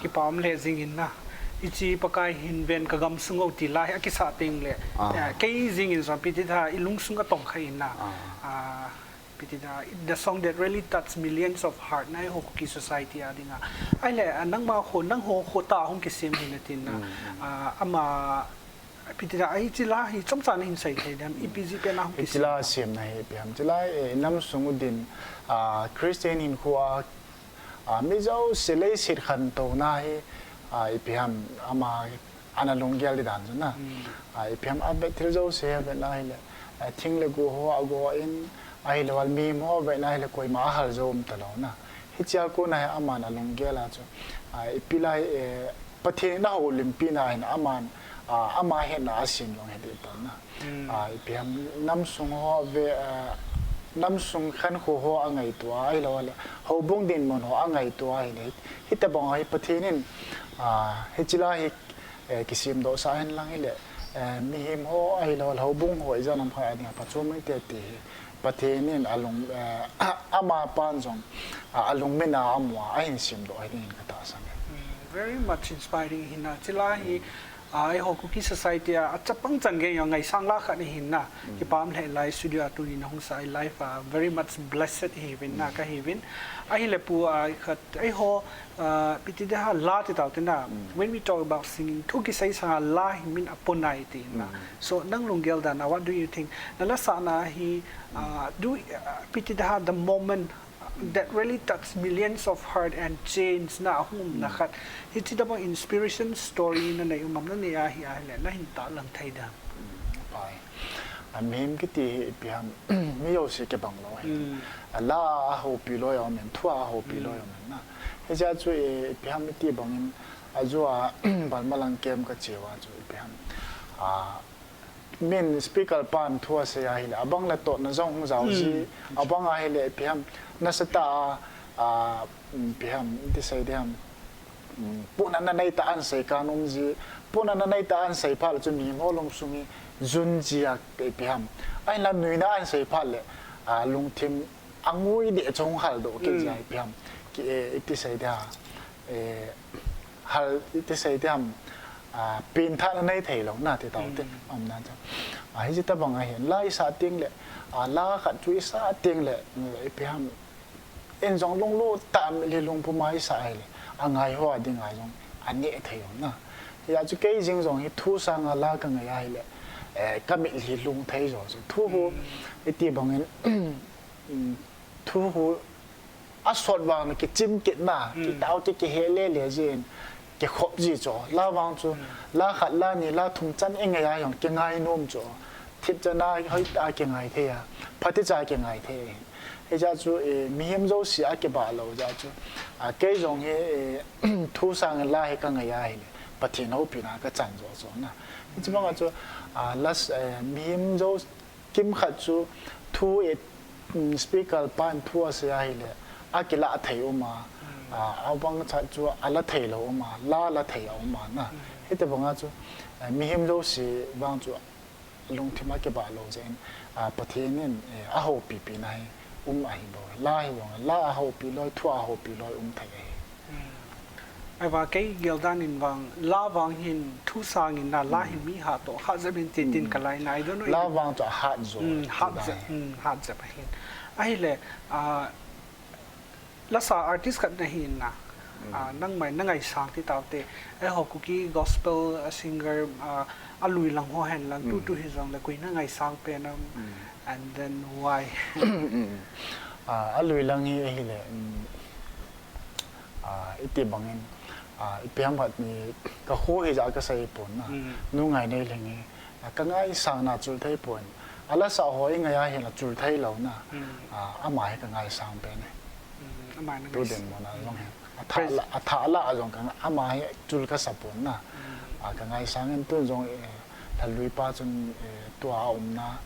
Kipa um lheh jing in na. Hiche Pakai hin ven ka gamsung u ti la hi akisah teng le, eh, kei jing in jong ipi ti tah, ilungsung atongkha in na. Ah, ipi ti tah, the song that really touched millions of heart na, eiho Kuki society a dinga. Ahile, ah, nangma kho, nangho kho tah a hung kisem ahi na tin na. Ah, ama, ipi ti tah, hiche la hi chomcha nahin sei thei dem, ipi jeh pen a hung kisem? Hiche la semna hi ipi ham? Hiche la, eh, inam sung u din, ah, Christian hinkho a, ah, mi jouse leiset khantouna hi, ah, ipi ham, ama ana lunggel di dan chu na. Ah, ipi ham, avet thil jouse avetna hile, ah, thing le go ho ago in, ahilou le mihem ho avetna hile koima ahal jou um talou na. Hichea kona hi aman alunggel a chu, ah, ipi lai, eh, Pathen in ahoulimpina hin aman, ah, ama hetna a sem jong hi ding tan na. Ah, ipi ham, nam sung ho ve, ah, nam sung khankho ho angaito a, ahilou le houbung dinmun ho angaito a hile, hitobang hi Pathen in, ah, hiche la hi, eh, kisemdoh sah hen lang hile, eh, mihem ho ahilou le houbung ho ijat ham khat a dinga phachom hite ti hi Pathen in alung, eh, ama pan jong, ah, alungmin a amu a, ahin semdoh ahi dingin katahsan e. Mm, very much inspiring ahi na. Hiche la hi, ah, eiho Kuki society a, achapang chan gei jong ngaisang la khat ahi na. Kipa um lheh lai studio a tunin nahung sah a live a, very much blessed ahiuvin na kahiuvin. Ahile Pu, ah, khat eiho, ah, ipi ti ding ham, la ti tao te na. When we talk about singing, thu kisei sanga la hi min apon ahi ti na. So, nang lunggel dan a, what do you think? Na la sahna hi, ah, do, ah, ipi ti ding ham, the moment that really touch millions of heart and change na ahung umna khat. Hiche tobang inspiration story nanei um am, nanei ahi, ahile nahin tahlang thei dem? Pai. A mihem kiti hi ipi ham, mi jouse kibang lou ahi. A la a houpi loi aum in, thu a houpi loi aum in na. Hichea chu i, ipi ham iti bangin, ajou a Balmalang camp kache uva chu ipi ham. A, min speaker pan thu asei ahile, abang le totna jong hung jao ji, abang ahile ipi ham, nasatah a, a, ipi ham, iti sei ding ham, um, puhnatna neitah a ahin sei kha um ji, puhnatna neitah a ahin sei phat le chun mihem ho lungsung hi, Jun jia ipi ham. Ahinla nuina ahin sei phat le, a, lungthim angui deh chu hung haldoh kit jia ipi ham. Ki, e, iti sei dia. E, hal iti sei dia ham. A, pengthahna nei thei lou na ti tau te. Umna chu. A, hiche tabang ahin. La isah teng le, a, la khat chu isah teng le, ipi ham. Eijong lunglut tah a mitlhi lungpum a isah ahile, angai ho a dinga jong aneh thei u na. Hijeh chun kei jeng jong hi thu sanga la kangai ahile, eh, kamitlhi lung thei jo chu. Thu hu, iti bangin, thu hu asot vang kichim kit na, kitao kit kihe lele jin, kikhop ji chu. La vang chu, la khat la ni la thum chan ingai a jong kingai nom chu. Thip chan a hoitah a kingai thei a, phatecha kingai thei. Hijeh chun, eh, mihem jouse a kibah lou jeh chun, ah, kei jong hi, eh, thu sangin la hi kangai ahile, Pathen houpina kachan jo chu na. Hiche banga chu, ah, las, eh, mihem jou kimkhat chu thu, eh, mm, speaker pan thu asei ahile, akilah thei um a, ah, abang khat chu alah thei lou um a, la lah thei a um a na. Hitobanga chu, eh, mihem jouse vang chu, lungthim a kibah lou jeh in, a, Pathen in, eh, ahoupipi na hi um ahi bou. La hi jong, la ahoupi loi, thu ahoupi loi um thei ahi. Ahivang kei geldan in vang, la vang hin thu sangin na, la hin mi hatoh, hat jep in tin tin kalai na, I don't know. La vang chu ahat jo. Hat jep, hat jep ahin. Ahile, a, Lasa artist khat nahi na, ah, nangmai nangaisang ti taute, eiho Kuki gospel, ah, singer, ah, alui lang ho hen lang, tutu hijongle koi nangaisang pen am, and then why? Ah, alui lang hi ahile, um, ah, iti bangin, ah, ipi ham khat ni kakho hijeh a kasei pon na, nu Ngainei Lhing hi, a, kangaisang na chul thei pon. Alasa ho ingai a hin achul thei lou na. A, ama hi kangaisang pen e. Ama hi tu den mo na jong hin. Atha la, atha la a jong kang ama hi chul kasa pon na. A, kangaisang in tu jong, eh, Lhalui pa chun, eh, tua aum na.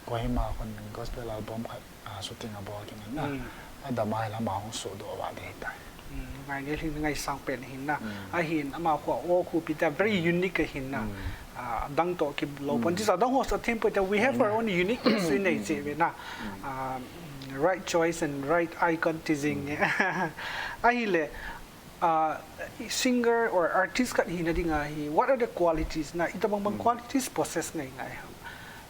Kohima khun gospel album khat a, shooting abol kit in na. Adam a hi lama hung sodoh vah ding ahitai. Ngainei Lhing ngaisang pen ahin na. Ahin ama khu a aw khu pi ta very unique ahin na. Ah, adang toh kilou pon. Chisa dang ho sa them poi ta, we have our own uniqueness in nei che ve na. Ah, right choice and right icon ti jing. Ahile, Ah, singer or artist khat hina dinga hi, what are the qualities na, itobang bang qualities possess nei ngai ham?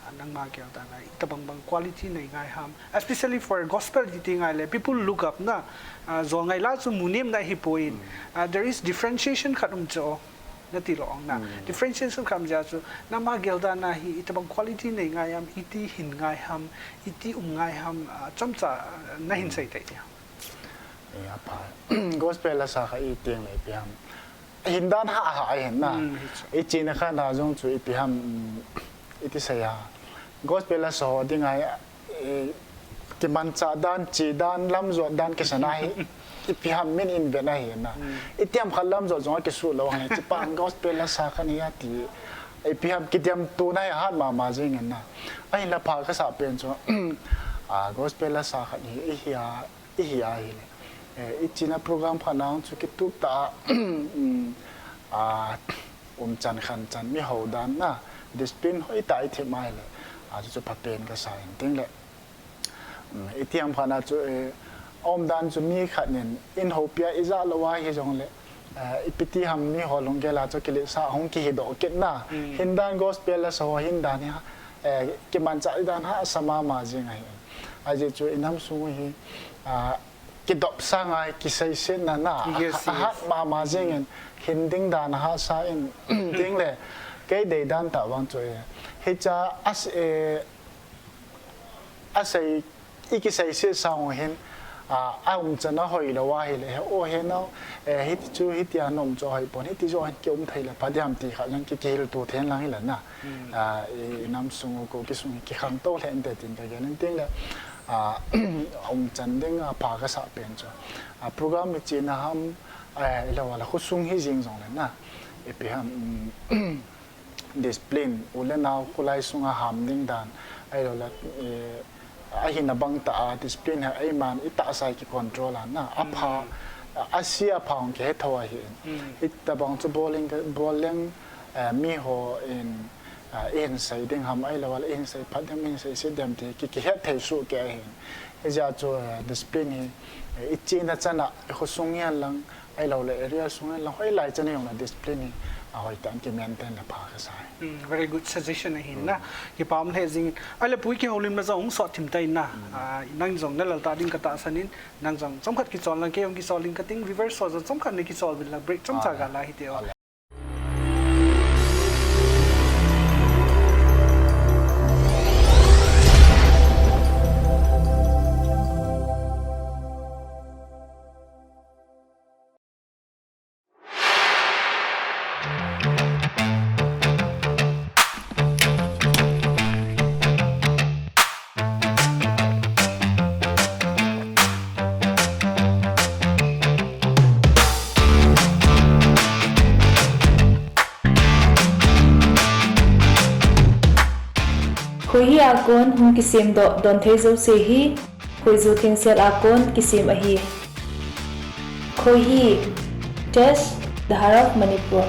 Ah, nangma geldan a, itobang bang quality nei ngai ham? Especially for gospel ti ti ngai le, people look up na, ah, jol ngai la chu mu nem na hi poi. Ah, there is differentiation khat um chu, nati lou ong na. Differentiation khat um jeh chu, nangma geldan a hi, itobang quality nei ngai ham, iti hin ngai ham, iti um ngai ham, ah, chomcha, ah, nahin sei tei ti ham. Eh, apha. Gospel lasa kha iteng le ipi ham. Hindan ha ha ahin na. Ichena kha na jong chu ipi ham, mm, iti sei a. Gospel lasa ho dinga, eh, kimanchah dan, che dan, lamjot dan kisana hi. Ipi ham min in vet na hi na. Iti ham khat lamjot jong kisu lou hi. Chipa gospel lasa kha ni ati. Ipi ham kidem tu na hi hat mama jing in na. Ahin la pha kasa pen chu. Ah, gospel lasa kha ni ihi a. Ihi ahile, eh, ichena program khat nang chu kitup ta a, um, a, umchan khanchan mi hou dan na, discipline hoitah ithem ahile, a, chu chu phapen kasa in ting le. Um, iti ham khat na chu, eh, aum dan chu mi khat nin, in houpi a ija lou ahi jongle, eh, ipi ti ham mi ho lunggel a chu kiletsah hung kihi doh kit na. Hindan gospel lasa ho hindan hi, eh, kimanchah dan hahsa mama jing ahi. Ajeh chu inam sung hi, ah, kidop sanga kiseisetna na, ahat mama jing in, hin ding dan ahahsa in, ting le, kei dei dan tah vang chu e. Hicha as, eh, asei, ikiseiset sang hin, ah, aumchan ahoi lou ahile, he, o he nau, eh, hiti chu, hiti a nom chu ahoi pon, hiti chu ahin kium thei le, pha diham ti kha jong ki, kihil tu then lang hile na. Ah, i, inam sung u Kuki sung hi kikhangtou lheh inte tin kagel in ting le, ah, umchan ding a pha kasa pen chu. Ah, program ichena ham, eh, ilou a la khosung hi jing jongle na. Ipi ham, um, discipline, u le nao kholai sunga ham ding dan, ahilou le, eh, ahina bang tah a discipline hi eiman itahsa a kicontrol a na, apha, a, ase apha hung kihe tho ahi in. Hitobang chu bol leng, bol leng, eh, mi ho in, Ah, ihin sei ding ham ahilou le ihin sei phat dem, ihin sei set dem ti ki, kihet thei soh kei ahin. Hijeh chun, eh, discipline hi, eh, ichena chan a, ikhosung hihen lang, ahilou le area sung hihen lang, hoilai chan a jong le discipline hi, ah, hoitah in ki maintain le pha kasai. Mm, very good suggestion ahin na. Kipa um lheh jing. Ahile pu, i kihoulimna jong hung sot thim tai na. Ah, nang jong na lal ta ding ka tahsan in, nang jong chomkhat kichol lang, kei jong kichol ding kating, viewers ho jong chomkhat na kichol uvin lang, break chomcha ga la hite o. Khohi a kon hung kisemdoh donthei jouse hi khoiju thengsel a kon kisem ahi. Khohi, Tesh, Dhar of Manipur.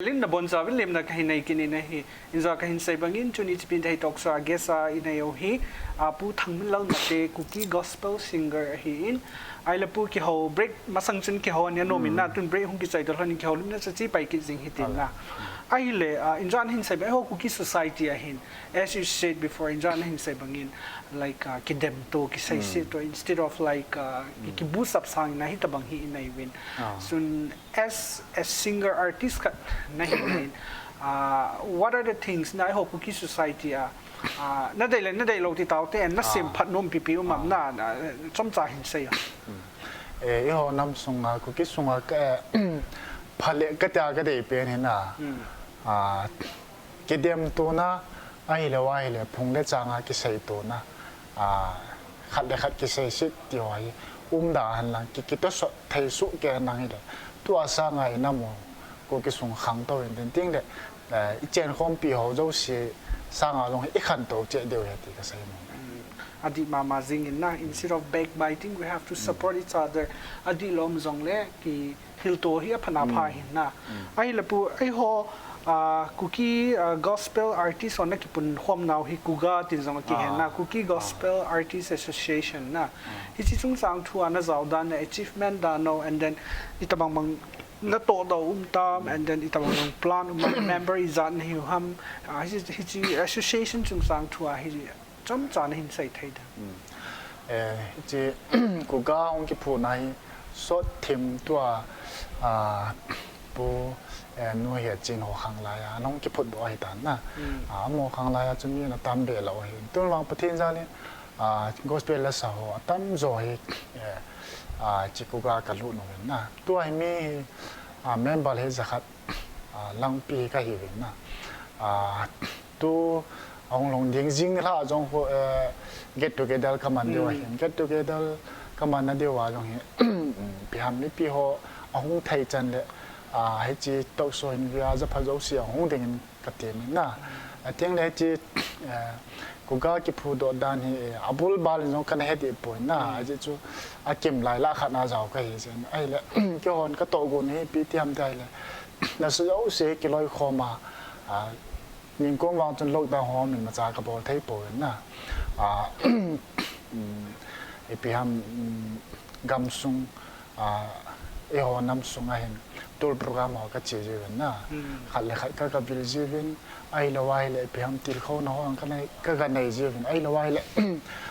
Lim na bon sa, lim na kahin nei kit in ahi. Injo kahin sei bangin, tuni Tipin Thei Talk Show a guest a inei u hi, a, Pu Thangminlal Mate, Kuki gospel singer ahin. Ahile pu, kihou break masang chun kihou nia nom in na, tun break hung kichai doh lhon in kihoulimna chu che pai kit jing hitin na. Ahile, a, injo nahin sei bang, eiho Kuki society ahin, as you said before, injo nahin sei bangin, like, a, kidem to, kiseiset to, instead of like, a, ki, ki boost up sang na hitabang hi inei uvin. Sun, as a singer artist khat nahi in, a, what are the things na eiho Kuki society a, a, nadei le nadei lou ti tau te, nasem phat nom pipi um am na, na, chomcha hin sei a. Eh, eiho nam sunga, Kuki sunga ka, eh, phat le kati a kadei pen hi na, a, kidem to na, ahile, ahile, phung le chang a kisei to na, a, khat le khat kiseiset ti ho hi, um da hen lang, ki, kitosot thei soh kei hen lang hile. Tua sanga inam u, Kuki sung khangtou in tin ting le, eh, i chenkhompi ho jouse sanga jong hi i khantou cheh diu ahi ti kasei nom. Adih mama jing in na, instead of backbiting, we have to support each other. Adih lom jong le, ki, hilto hi apha na pha hin na. Ahile pu, eiho, Ah, Kuki, ah, gospel artist ho na kipunkhom nau hi KUGA tin jong akihen na, Kuki Gospel Artist Association na. Hiche chungchang thu a na jao dan na achievement dan ho, and then itobang bang na tohdoh um tam, and then itobang bang plan um, member ijat na hiu ham, ah, hiche, hiche association chungchang thu a hi chomcha na hin sei thei dem? Eh, hiche KUGA hung kiphutna hi sot thim tua, ah, Pu, eh, Nu Hiachin ho khang lai a, ana hung kiphut bou ahi tan na. Ah, amaho khang lai a chu mi ana tam be lou ahi. Tun vang Pathen jal in, ah, gospel lasa ho atam jo hi, eh, ah, hiche KUGA ka lut nau hin na. Tua hi mi hi, ah, member hi jakhat, ah, langpi hi ka hiuvin na. Ah, tu ahung long ding jing nilhah jong ho, eh, get together ka man diu ahin. Get together ka man na diu a jong hi, ipi ham mipi ho ahung thei chan le, ah, hiche talk show hin via japha jouse ahung ding in ka temin na. Ateng le hiche, eh, KUGA kiphudoh dan hi, eh, abul bal in jong kana he deh poi na. Ajeh chu akim lai lah khat na jao ka hi jeh in. Ahile, keihon ka tohgon hi ipi ti ham ti ahile, lasa jouse kiloikhom a, ah, ningkum vang chun lockdown ho min macha ka bol thei poi na. Ah, um, ipi ham, um, gamsung, ah, eiho nam sunga hin tour program ho ka che jiuvin na. Khat le khat ka, ka vil jiuvin, ahilou ahile ipi ham tilkhouna ho ka nei, ka, ka nei jiuvin, ahilou ahile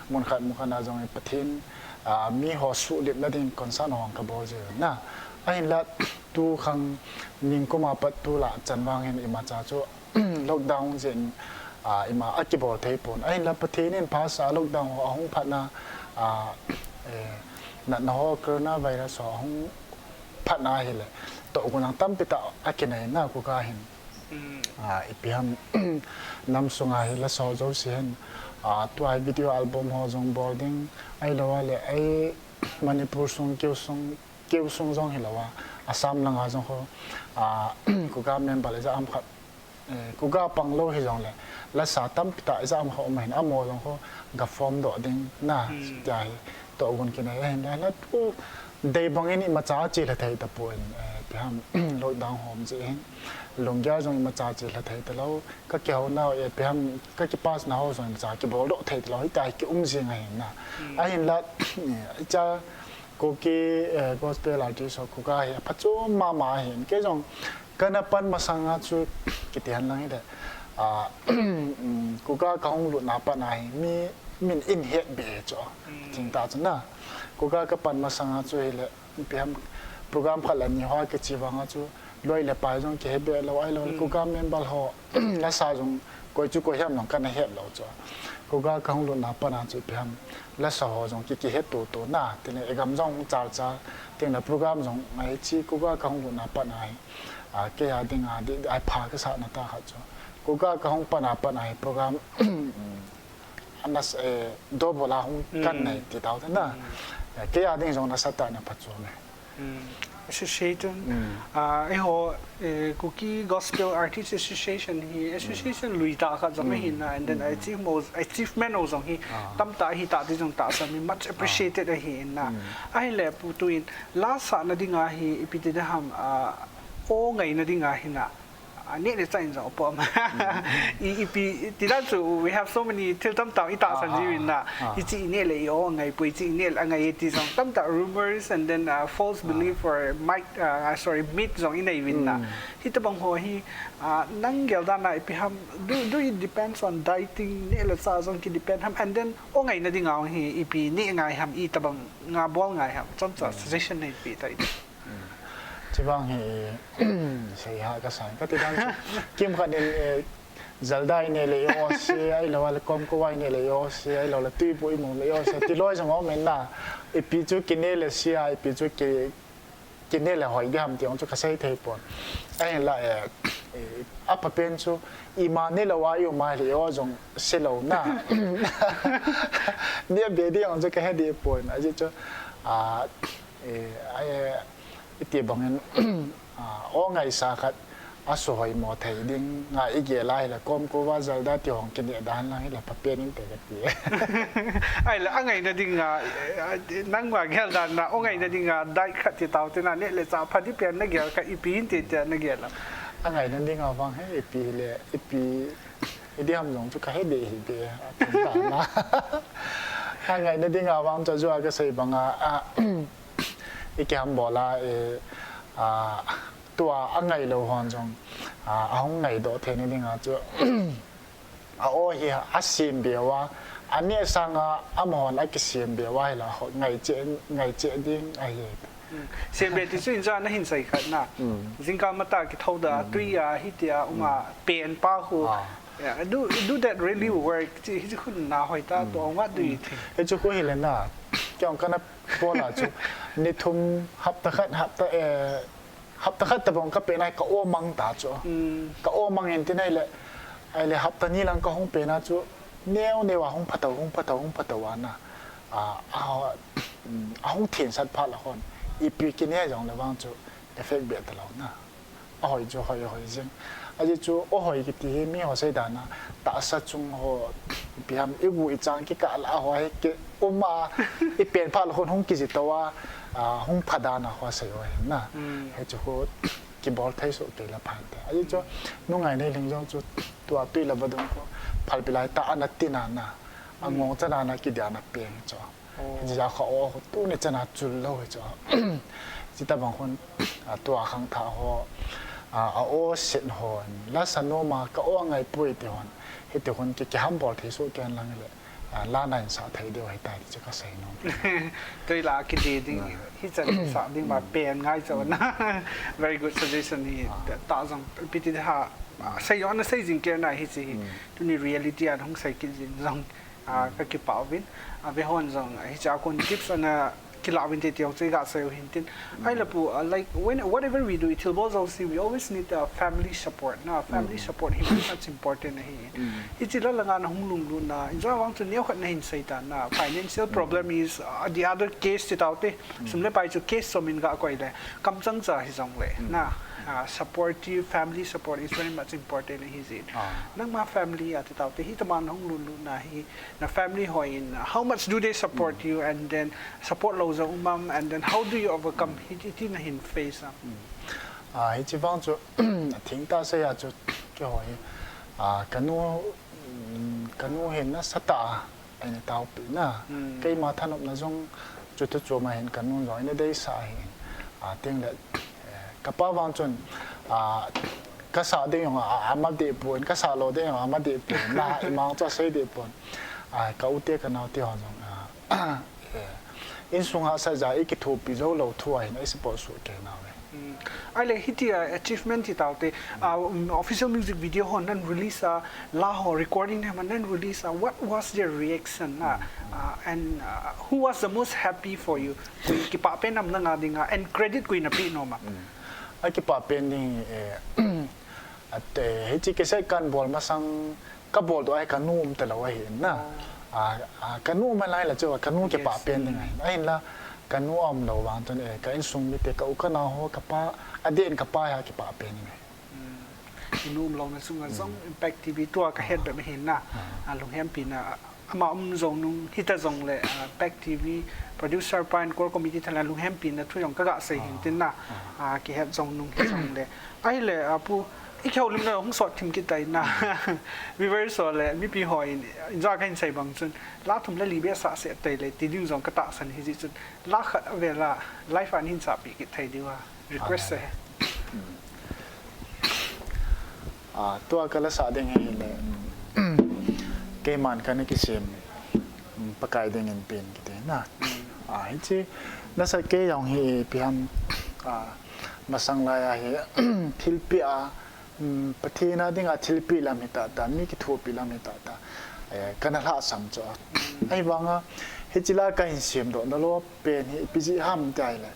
mun khat mun khat na jong Pathen, ah, mi ho suhlimna ding concert ho ka bol jiuvin na. Ahinla tu khang ningkum a pat tu lah chan vang hin imacha chu lockdown jeh in, ah, ima akibol thei pon. Ahinla Pathen in phasah a lockdown ho ahung phatna, ah, eh, natna ho coronavirus ho ahung phatna ahile, tohgon ang tampi tah akinei na KUGA hin. Ah, ipi ham nam sunga hi lasa ho jouse hin, ah, tua hi video album ho jong bol ding, ahilou ahile ei Manipur sung, keu sung, keu sung jong hilou a, Assam langa jong ho, ah, KUGA member le ja am khat, eh, KUGA pang lou hijongle, lasa tampi tah ijat ham khat um ahin, amaho jong ho ga form doh ding na, tia hi tohgon kinei ahin, la, la tu dei bang in imacha che lha thei tapon, eh, ipi ham lockdown ho um jeh hin, lunggel jong imacha che lha thei talou, ka kihou nau, eh, ipi ham ka kipas nau ho jong imacha kibol doh thei talou, hitia hi ki um jing ahin na. Ahinla, eh, icha Kuki, eh, gospel artist ho KUGA hi aphachom mama ahin. Kei jong kana pan masanga chu kiti hen lang hile, ah, um, KUGA ka hung lutna pat a hi mi, min in het be chu. Ching ta chu na. KUGA ka pan masanga chu hile, ipi ham program khat le ni ho kiche vanga chu loi le pai jong kihe be lou, ahilou le KUGA member ho lasa jong koi chu koi ham jong kana het lou chu. KUGA ka hung lutna pat a chu ipi ham lasa ho jong ki, kihet tutu na, tile i gam jong hung chal chal, tile program jong ngai chi KUGA ka hung lutna pat a hi, ah, kei a dinga di, di, ai pha kasah na tah khat chu. KUGA ka hung pan a pat a hi program, anas, eh, dobol a hung kan nei ti tau te na. Eh, kei a ding jong nasatah in aphachom e. Association, ah, eiho, eh, Kuki Gospel Artist Association hi association lui tah khat jong ahi na, and then achievement, achievement ho jong hi tamtah ahi tah ti jong tahsan in much appreciated ahi in na. Ahile Pu, tuin lasa na dinga hi ipi ti ding ham, ah, o ngaina dinga hi na, ah, neh le chah in jong apo am? I, ipi ti dan chu, we have so many thil tamtah i tahsan jiuvin na. Hiche i neh le i o angai poi, hiche i neh le angai e ti jong tamtah rumors and then, uh, false belief or myth, uh, sorry, myth jong i nei uvin na. Hitobang ho hi, uh, nang gel dan a ipi ham, do, do it depends on dieting, neh le chah jong ki depend ham, and then o ngaina dinga hi ipi neh ngai ham, itobang a bol ngai ham, chomcha suggestion nei peh tai. Chuvang hi, sei ha kasa, kati dan chu, kimkhat in, eh, Jalda i neh le i o se, ahilou le Komkova i neh le i o se, ahilou le Tuibu i mu le i o se, ti loi jong um in na, ipi chu ki neh le se a, ipi chu ki, ki neh le hoi ding ham ti jong chu ka sei thei pon. Ahinla, eh, eh, apha pen chu, ima neh lou a i um a le i o jong se lou na. Neh be ding jong chu ka he deh pon, ajeh chu, ah, eh, ai, Iti bangin, ah, o ngaisa khat asuhoi mo thei ding a i gel a hile Komkova, Jalda ti hong kineh dan lang hile pha pen inte kati. Ahile, angaina dinga, eh, nangma gel dan na, o ngaina dinga diet khat ti tau te na, neh le chah pha ding pen na gel kha ipi inte tia na gel a? Angaina dinga vang hi ipi le, ipi, ipi ham jong chu kahe deh hih e, athum tah na. Angaina dinga vang chu ajeh a kasei banga, a, ikihambol a, e, a, tua angailou hon jong, a, ahung ngaidoh theina dinga chu, a-o hi asem beu a, aneh sanga amahon akisem beu a hila ho, ngaicheh, ngaicheh ding ahi. Hmm. Sembe ti chu inja nahin sei khat na. Hmm. Jingkah matah kithou da, hmm, tui a, hitia, um a, hmm, pen pa khu. Ah. Yeah, do, do that really work? Chi, hichu khu na hoi ta, hmm, to, what do you, hmm, think? Hichu khu hile na. Kei jong kana bol a chu. Ni thum, hapta khat, hapta, eh, hapta khat tabang kapen a hi ka-o mang ta chu. Hmm. Ka-o mang in tin ahile, ahile hapta ni lang kahung pen a chu. Neo neo a hung phatou, hung phatou, hung phatou a na. A, a, um, ahung thensat phat la hon, ipi kinei jong le vang chu effect beh talou na. Ahoi chu hoi, hoi jing. Ajeh chu ahoi kiti hi miho sei dan a, tahsa chung ho, ipi ham, igu ichang kikah lah a ho hi ki um a, ipen phat la hon hung kiji tou a, a, hung pha dan a ho sei ho hi na. Hmm. Hichu ho kibol thei soh kei la pha inte. Ajeh chu nungai Neilhing jong chu tua tui la vadung khu phalbi lai tah ana tin a na. Angong chan a na kidia na peng chu. Oh. Hijeh a ka-o khu tuni chan a chul lou hi chu. Chuti tabang khun, a, tua khangthah ho, a, a-o set hon, la sa nom a ka-o ngai poi ti hon. Hiti khun ki, kihambol thei soh kei lang le, a, la na hin sa thei diu ahi tai ti chu kasei nom. Tui la kidi ding, hmm, hichan sa ding ma, hmm, pen ngai chu na. Hmm. Very good suggestion hi, ah, ta jong, ipi ti ha, ah, sei jong na sei jing kei na hichi hi. Hmm. Tuni reality a hung sei kit jing jong. Ah, hmm, kakipah uvin. Ah, ve hon jong, ah, hicha kon tips ana kilah uvin te ti jong chu iga sei u hin tin. Hmm. Ahile pu, ah, like, when, whatever we do, i thilbol jouse, we always need a family support, na. Family, hmm, support hi very much important ahi. Hmm. Hichi la langa nahung lunglut na, injo vang chu neokhat nahin sei tan na. Financial, hmm, problem is, ah, the other case ti tau te. Hmm. Sum le pai chu case som in ga koi le. Kamchang cha hi jong le, hmm, na. Ah, supportive family support is very much important ahi jin. Ah. Nangma family a ti tau te, hitobang nahung lunglut na hi, na family hon, uh, how much do they support, mm, you, and then support lou jong um am, and then how do you overcome? Mm. Hiti, hiti nahin face am? Mm. Ah, hichi vang chu, atheng tah sei a chu, keiho hi, ah, kanu, mm, kanu hin nasatah a eina taopi na. Mm. Keima thanopna jong chu tu chu ma hin kanu jong eina deisah ahin. Ah, teng le, eh, kapa vang chun, ah, kasah ding jong a, a, ama deh pon, kasah lou ding jong a, ama deh pon, na, ima chu asei deh pon. Ah, ka u te, ka nao te ho jong, ah, eh, insung hahsat jeh a ikithopi jou lou thu ahin, ei support soh kei nau ve. Hmm. Ahile hiti a achievement ti tau te, ah, um, official music video ho nan release a, la ho recording ne ma nan release a, what was their reaction na? Hmm. Ah, and, ah, who was the most happy for you? Koi kipah pen am nanga dinga, and credit koi nape nom am? Hmm. Akipah pen ding, eh, Ate, hichi cassette kan bol masang, ka bol doh a hi ka nu um talou ahin na. Oh. A, a, ka nu um lai la chu, ka nu kipah pen ding ahin. Yes. Mm. Ahinla, ka nu um lou vang chun, eh, ka insung mite, ka u ka nao ho, ka pa, adeh in ka pa hi kipah pen ding ahi. Mm. I nu um louna chunga jong, mm, Impact T V tua ka het bep ahin na. Ah. A, lunghempi na, ama um jong nung, hita jong le, ah, Impact T V, producer pa in core committee thala lunghempi na thu jong ka ga sei hin tin na. Ah. Ah, kihet jong nung hi jong le. Ahile, ah, pu, i kihoulim le hung sot thim kit tai na. Viewers ho le, mipi ho in, inja kahin sei bang chun, la thum le li beh sah seh tai le, ti ding jong ka tahsan hi jeh chun, la khat vel a, live a nahin sahpi kit thei diu a, request ahi. Ah, ah, tua ka la sah ding hi le, keiman ka na kisem, Pakai dingin pen kiti na. Ah, hichi, nasa kei jong hi ipi ham, ah, Masang lai a hi, thilpeh a, um, Pathen a dinga thilpeh lam hi tah tah, mi kithopi lam hi tah tah, eh, ka na lhahsam chu. Ahivanga, hichi la ka hin semdoh na lou pen hi, ipi jeh ham ti ahile.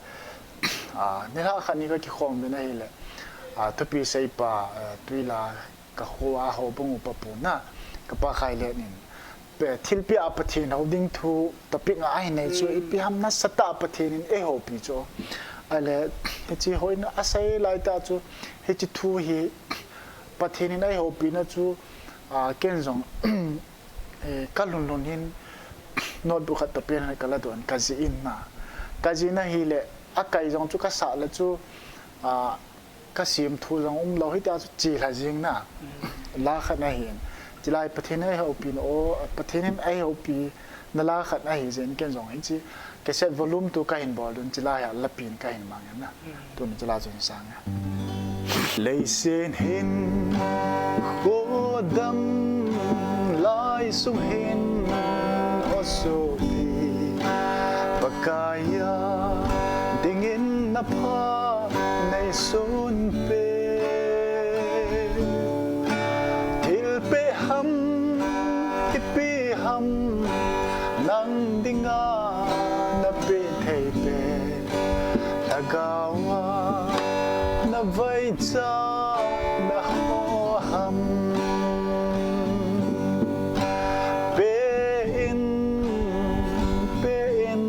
Ah, nilhah khat ni ka kikhom uvin ahile. Ah, thupi seipa, eh, Tuila ka kho a houbung upa pu na, ka pa Khailen in. Pe, thilpeh a Pathen hou ding thu topic nga ahin nei chu, mm, ipi ham nasatah a Pathen in eihoupi chu. Ahile, hichi houin a sei lai tah chu, hichi thu hi Pathen in eihoupi na chu, a, ken jong, eh, ka lhun lhun hin notebook khat toh pen khat ka la doh in ka jih in na. Ka jih na hile, akai jong chu ka sah le chu, a, Ka sim thu jong um lou, hitia chu chi lha jing na. La khat na hin. Chilai Pathen ei houpi na o, Pathen in ei houpi na la khat na hi jin ken jong hichi. Cassette volume two ka hin bol dun chilai a la pin ka hin mang na. Tuni chilai chu hin sang a. Leiset hin khodang lai sung hin o sopi. Pakaiya dingin na pha nei sun pe. Thil pe ham, ipi ham, nang dinga na pe thei pe. Lhagaoa na vaicha na ho ham. Pe in, pe in,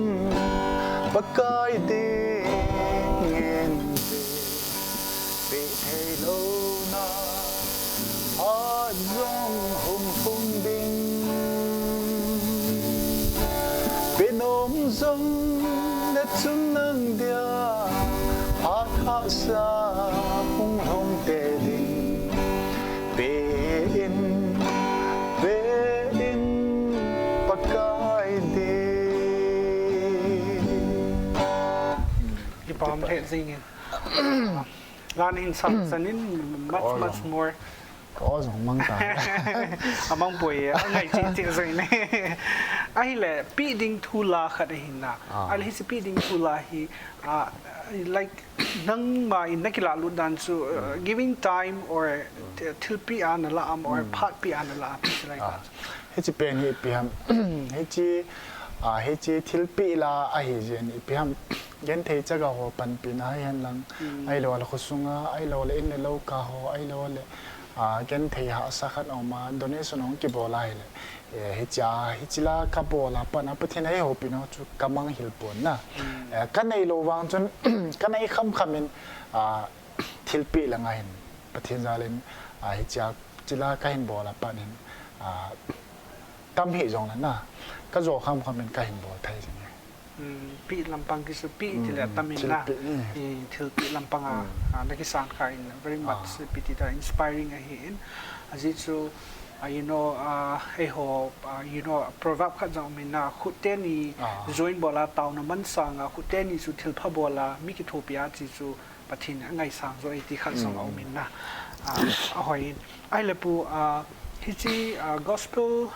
Pakai dingin pe thei lou na, phat jong hung hung ding. Pe nom jong na chun nang dia, phat hahsa hung hung te ding. Pe in, pe in, Pakai ding. Kipah lheh jing in. Lan hin sam san in much, much more. Ka aw jong mang ta. A mang poi, a ngai cheh cheh jong in. Ahile, pe ding thu la khat ahin na. Ah. Ahile hiche pe ding thu la hi, ah, like, nangma in na kilah lut dan chu, uh, giving time or th-, thil pe a na la am or phat pe a na la am, hiche lai khat. Hiche pen hi ipi ham, hiche, ah, hiche thil pe la ahi jeh in ipi ham, genthei chaga ho panpi na hihen lang, ahilou le khosunga, ahilou le in le lou ka ho, ahilou le, ah, genthei hahsa khat aum a, donation hung kibol a ahile, eh, hiche a, hiche la ka bol a pat na Pathen ei houpi na chu ka mang hil pon na. Eh, ka nei lou vang chun, ka nei kham kham in, ah, thil pe lang ahin, Pathen jal in, ah, hiche a, hiche la ka hin bol a pat in, ah, tam hi jong le na, ka jo kham kham in ka hin bol thei jing e. Hmm, pe lampang kisu pe ti le tam in na. Thil pe lampang a, ah, na kisan kha in very much pe ti ta inspiring ahi in. Ajeh chu, ah, you know, ah, eiho, ah, you know, proverb khat jong um in na, khut teni join bol a, taona man sang a, khut teni chu thil pha bol a, mi kithopi a, ti chu, Pathen in angaisang jo e ti khat jong aum in na. Ah, ahoi in. Ahile pu, ah, hiche, ah, gospel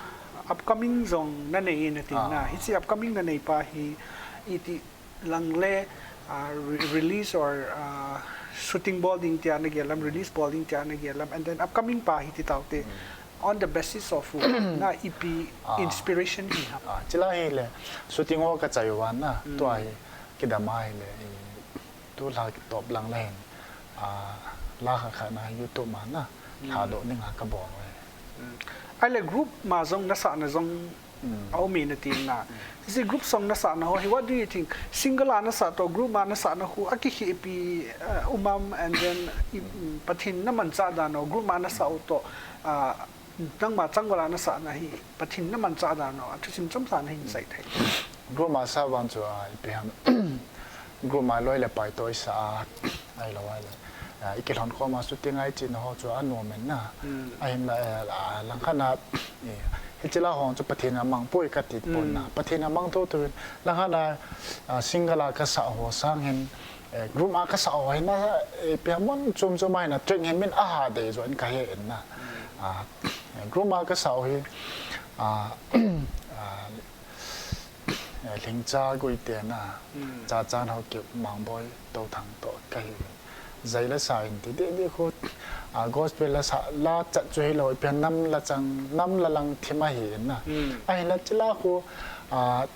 upcoming jong na nei in na tin na. Hiche upcoming na nei pa hi iti lang le, ah, re-, release or, ah, shooting bol ding tia na gel lam, release bol ding tia na gel lam, and then upcoming pa hi ti tau te. On the basis of, uh, na ipi inspiration hi ham. Ah, chila hile, shooting ho ka chai uva na, tua hi, kidam a hile, i, Tu lha kitop lang le hin, ah, la khat khat na YouTube ma na, lha doh ding a ka bol uve. Ahile group ma jong na sah na jong aum e na tin na. Hiche group song na sah na ho hi, what do you think? Single a na sah toh, group ma na sah na ho, akikhel pi, eh, um am, and then, i, Pathen na manchah dan ho, group ma na sah u toh, ah, Nangma changval a na sah na hi, Pathen na manchah dan ho, a thusim chomcha na hin sei thei. Group ma sah vang chu, ah, ipi ham. Group ma loi le pai toh i sah a, ahilou ahile. Ah, i kilhon khom a shooting a i chena ho chu anom in na. Ahinla, eh, ah, langkhat na, eh, hiche la ho chu Pathen in amang poi ka ti pon na. Pathen in amang thotho in. Langkhat na, ah, single a ka sah ho sang hin, Eh, group a ka sah ho hi na, eh, ipi ham mun chom chom a hi na, track hi min aha dei jo in ka he in na. Ah, eh, group a ka sah ho hi, ah, ah, eh, Lhingcha Guite na, Chachan Haokip, Mangboi Touthang toh ka hi. Jai la sa in ti deh deh khu, ah, gospel la sa, la chat chu hilou, ipi ham nam la chang, nam la lang thim ahi in na. Ahinla chila khu, ah,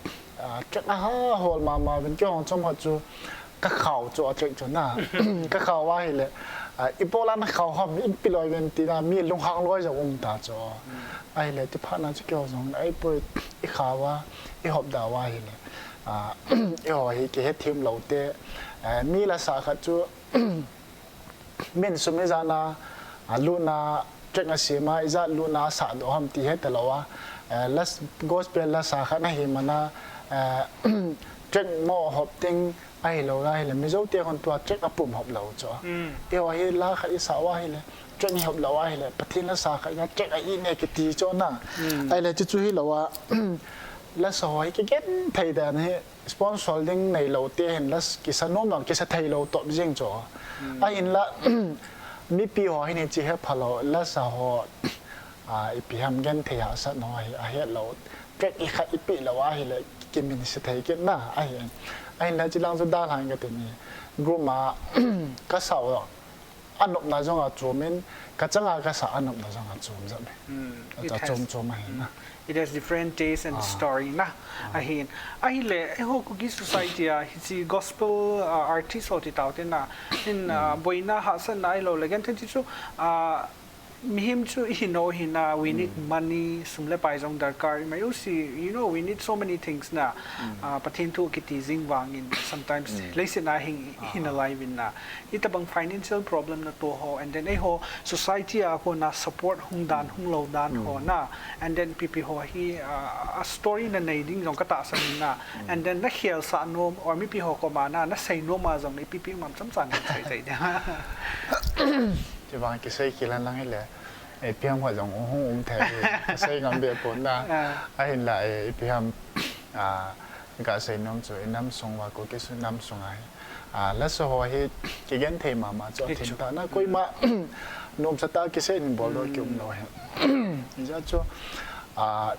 ah, track aha hol mama uvin kei hung chom ho chu, Ka khao chu a track chu na. Ka khao a hile, ah, ibola na khao ham, in pi loi ven ti na, mi lunghang loi jong um ta chu. Ahile, ti phat na chu kei jong, ai poi, i khao a, i hop da a hile. Ah, eiho hi kihe thim lou te, eh, mi la sa khat chu, min sum ijat na, ah, lutna, track a sem a, ijat lutna a sah doh ham ti he ta lou a. Eh, la, gospel la sa khat na hi mana, eh, track mo hop ting ahilou ahile, Mizo te hon tua track apum hop lou chu. Eiho hi la khat isa uva ahile, track hi hop lou ahile, Pathen lasa khat nga track a i ne kiti chu na. Ahile chu chu hilou a, lasa ho hi kigen thei dan hi, sponsor ding neilou te hin la kisa nom lou, kisa thei lou top jing chu. Ahinla, mipi ho hin hiche he phalou, lasa ho, a, ipi ham gen thei hahsat ho hi, ahet lou. Track i khat i pe lou ahile, kimin se thei kit na, ahi. Ahinla chilang chu dalhan kati ni. Group a, kasa u, anopna jong achom in, kachanga kasa anopna jong achom jep e. It has, chom chom ahi na. It has different taste and story na. Ahin. Ahile, eiho Kuki society a, hiche gospel, uh, artist ho ti tau te na. In, uh, boina hahsatna ahilou le, gen thei ti chu, uh, mihem chu i hi nom hi na, we need money, sum le pai jong darkar, i mai u si, you know, we need so many things na. Ah, Pathen thu kiti jing vangin, sometimes, leiset a hing, hina lai vin na. Hitabang financial problem na to ho, and then eiho society a kona support hung dan, hung lou dan ho na, and then ipi ipi ho hi, ah, a story na nei ding jong ka tahsan in na, and then na khelsah nom, or mipi ho koma na, na sei nom a jong na ipi ipi um am chomcha na sei thei dia. Chuvang kisei kilan lang hile, eh, ipi ham ho jong hung um thei, sei ngam be pon na. Ahinla, eh, ipi ham, ah, ka sei nom chu, i nam sung uva Kuki nam sung a hi. Ah, lasa ho hi kigen thei mama chu, athem tah na, koima nomsa tah a kisei in bol doh kium lou hi. Hijeh chun, ah,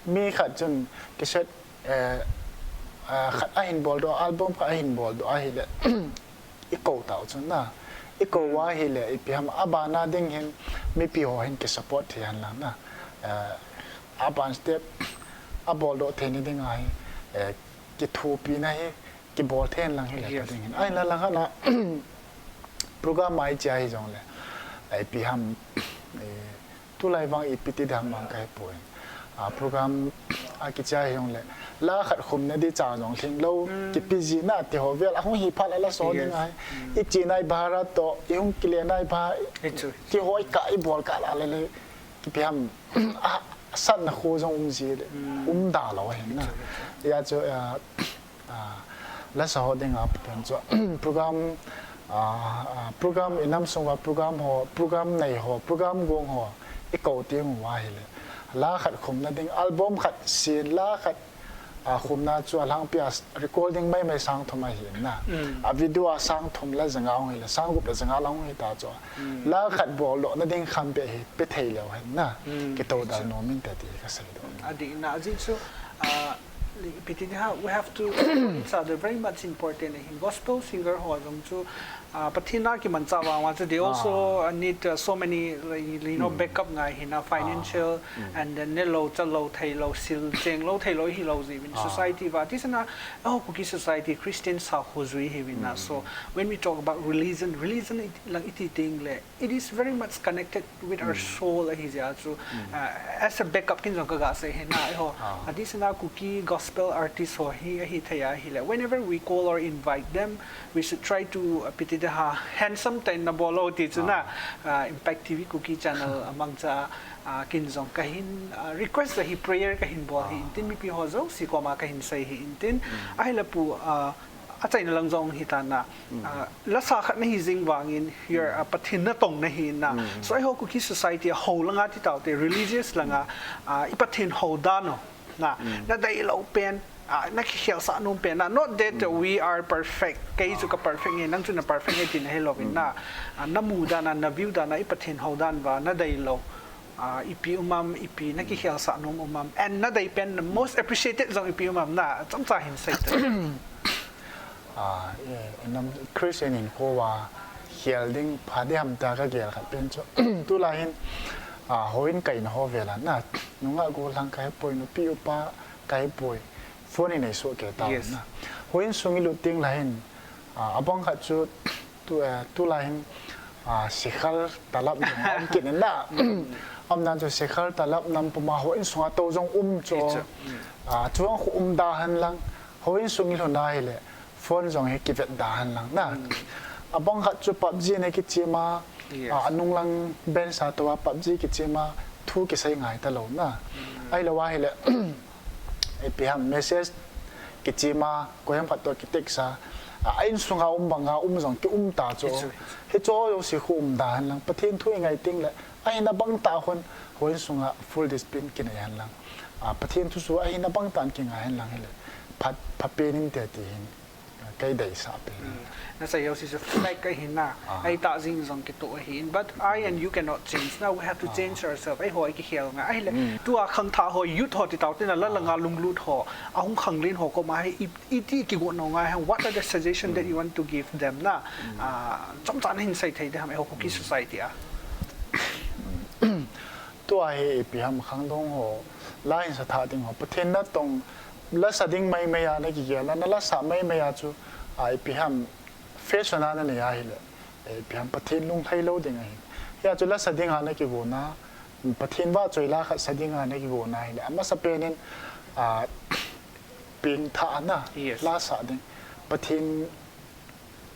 mi khat chun cassette, eh, ah, khat ahin bol doh, album khat ahin bol doh ahile, i kou tau chun na. I kou uva ahile, ipi ham abana ding hin, mipi ho hin ki support thei hen lang na. Eh, aban step, abol doh thei na ding a hi, eh, kithopi na hi, kibol thei hen lang hile ka ding hin. Ahinla lang khat na, program a i che a hi jongle, eh, ipi ham, eh, tulai vang ipi ti ding ham vang ka hepoi. Ah, program a kiche a hi jongle, la khat khum na di cha jong lhing lou, kipe ji na ti ho vel, ahung hi phat la lasa ho ding a hi. I che nai bhara toh, i hung kile nai bha, ti ho i kah i bol kah la le le, ipi ham, ah, satna khu jong um ji le, um da lou ahi na. Hijeh chun, ah, Ah, lasa ho dinga Pathen chu program, ah, ah, program i nam sung uva program ho, program nei ho, program gong ho, i kou teng uva ahile. La khat khum na ding, album khat sin, la khat, ah, khum na chu alhangpi a recording mai mai sang thum ahi na. A video a sang thum le janga hung hile, sang gup le janga lang hung hita chu. La khat bol doh na ding kham pe hi, pe thei leu hen na. Kitou dal nom inte ti ka sei doh. Adih na, ajeh chu, ah, ipi ti ding ham, we have to support each other, very much important ahi. Gospel singer ho jong chu, ah, Pathen a kimanchah vang uva chu, they also, ah, need, uh, so many, like, you know, backup ngai hi na, financial, and then ne lou, cha lou, thei lou, sil cheng lou, thei lou, hi lou ji vin society uva. Ti sina, oh, Kuki society, Christian sakho jui hi vin na. So, when we talk about religion, religion it, lang iti ting le, it is very much connected with our soul ahi jeh chu, uh, as a backup kin jong ka ga sei hi na, eiho. Adih sina Kuki gospel artist ho hi, ahi thei ahile, whenever we call or invite them, we should try to, uh, ipi ti ding ham, handsome tah in na bol o ti chu na, uh, Impact T V Kuki channel a mangcha, uh, kin jong ka hin, uh, request ahi, prayer ka hin bol hi intin, mipi ho jouse koma ka hin sei hi intin, ahile pu, uh, achaina lang jong hita na, ah, lasa khat na hi jing vangin, you're a Pathen natong na hi na. So, eiho Kuki society a ho langa ti tau te, religious langa, ah, i Pathen ho dan u na, na dei lou pen, ah, na kikhel sah nom pen na. Not that, uh, we are perfect. Kei chu ka perfect nge, nang chu na perfect nge ti na hi lou vin na. Ah, na mu dan a, na view dan a, i Pathen ho dan uva, na dei lou. Ah, ipi um am, ipi na kikhel sah nom um am, and na dei pen, most appreciated jong ipi um am na, chomcha hin sei te. Ah, eh, nam Christian in kho a khel ding pha ding ham tia ka gel khat pen chu. Tulai hin, ah, houin kaina ho vel a na, nungah gollhang ka hepoi, nupi upa ka hepoi, phone in ei suh kei ta na. Houin sung i lut teng le hin, ah, abang khat chu, Tu, eh, tulai hin, ah, Shikhar Talab jong a um kit in na. Aum dan chu Shikhar Talab nam puma houin sunga tou jong um chu. Ah, chuang khu um da hen lang. Houin sung i lhun ahile, phone jong hi kivet da hen lang na. Abang khat chu PUBG na kichem a, ah, anung lang bench a tou a PUBG kichem a, thu kisei ngai ta lou na. Ahilou ahile, ipi ham message kichima, koiham khat toh kitext a, a, a insunga um banga um jong kium ta chu. Hichu. Hichu jouse khu umda hen lang. Pathen thu ingai teng le, ahina bang tah hon, hoi insunga full discipline kinei hen lang. A, Pathen thu chu ahina bang tah in kingai hen lang hile, phat, phapen inte ti hin, a, kei deisah pen. Hmm. Nasei jouse chu fact ahi na. Ah. Ahi tah jing jong kitoh ahi in. But I and you cannot change. Now we have to change ourselves. Eiho i kikhel ngai. Ahile, tua khangthah ho, youth ho ti tau te na, la langa lunglut ho, ahung khanglen ho koma hi, i, iti kigot nom ngai ham. What are the suggestion that you want to give them na? Ah, chomcha nahin sei thei ding ham, eiho Kuki society a. Tua hi ipi ham khangdong ho, la hin sa tha ding ho, Pathen natong, la sa ding maimai a na kigel a, na la sa maimai a chu, a, ipi ham fashion a na nei ahile, ipi ham Pathen lunglhai lou ding ahi. Hia chu la sa ding a na kigon a, Pathen vahchoi la khat sa ding a na kigon ahile, amasa pen in, a, pengthah a na, la sa ding. Pathen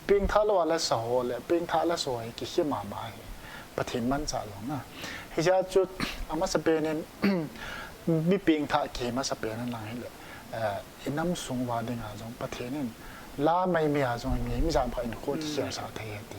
pengthah lou a la sa ho le, pengthah la sa ho hi kikhe mama ahi. Pathen manchah lou na. Hijeh a chu, amasa pen in, mi pengthah kihi masa pen in lang hile, eh, i nam sung uva dinga jong Pathen in, la maimai a jong mi, mi jat pha in kot kikhel sa thei ahi ti.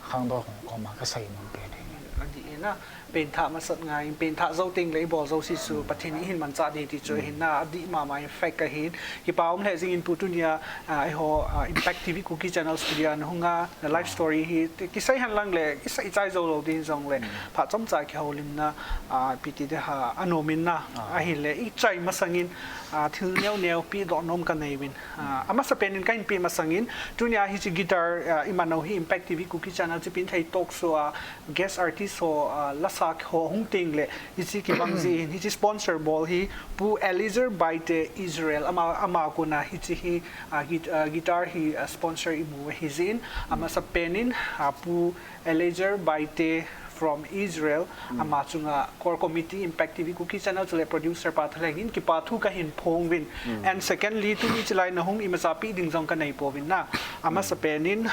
Khangdong ho koma ka sei nom pen ahi. Adih e na. Pengthah masat ngai in, pengthah jou teng le i bol jouse chu Pathen in eihin manchah ding ti chu ahin na, adih mama in fact ahin. Kipa um lheh jing in Pu tunia, a, eiho, a, Impact T V Kuki Channel studio a na hung a, na life story hi, ti, kisei hen lang le, kisei chai jou lou ding jong le, phat chomcha kihoulimna, a, ipi ti ding ham, anom in na, ahile, i chai masang in, a, thil neo neo pedoh nom ka nei uvin. A, amasa pen in kahin peh masang in, tunia hiche guitar, a, i man u hi Impact T V Kuki Channel Chipinthei Talk Show a, guest artist ho, ah, la sa ho hung teng le, hiche kibang jeh hin, hiche sponsor bol hi, Pu Eliezer Baite Israel, ama, ama kona hiche hi, ah, gui-, ah, guitar hi, ah, sponsor i mu ahi jeh in, amasa pen in, ah, Pu Eliezer Baite from Israel, ama chunga core committee Impact T V Kuki Channel chule producer pa thalheng in kipa thu kahin phong uvin. And secondly, tuni chelai na hung imacha pe ding jong ka nei pouvin na, amasa pen in,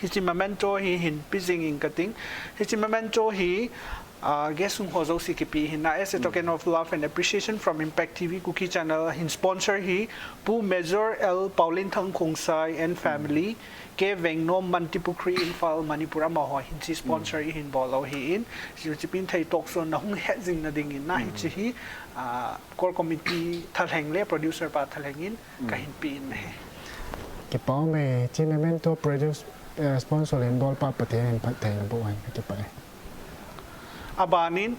hiche memento hi hin pe jing inge kating. Hiche memento hi, ah, guest hung ho jouse kipe ahin na, as a token of love and appreciation from Impact T V Kuki Channel hin sponsor hi, Pu Major L Paolenthang Khongsai and family, K Vengnom, Mantripukhri, Imphal, Manipur, amaho hin hiche sponsor eihin bol u ahin, hiche Chipinthei Talk Show na hung het jing na ding in na hiche hi, ah, core committee thalheng le producer pa thalheng in, kahin pe in ahi. Kipa um e, hiche memento produce, eh, sponsor hin bol pa Pathen in phatthei boh hen, kipa e. Aban in,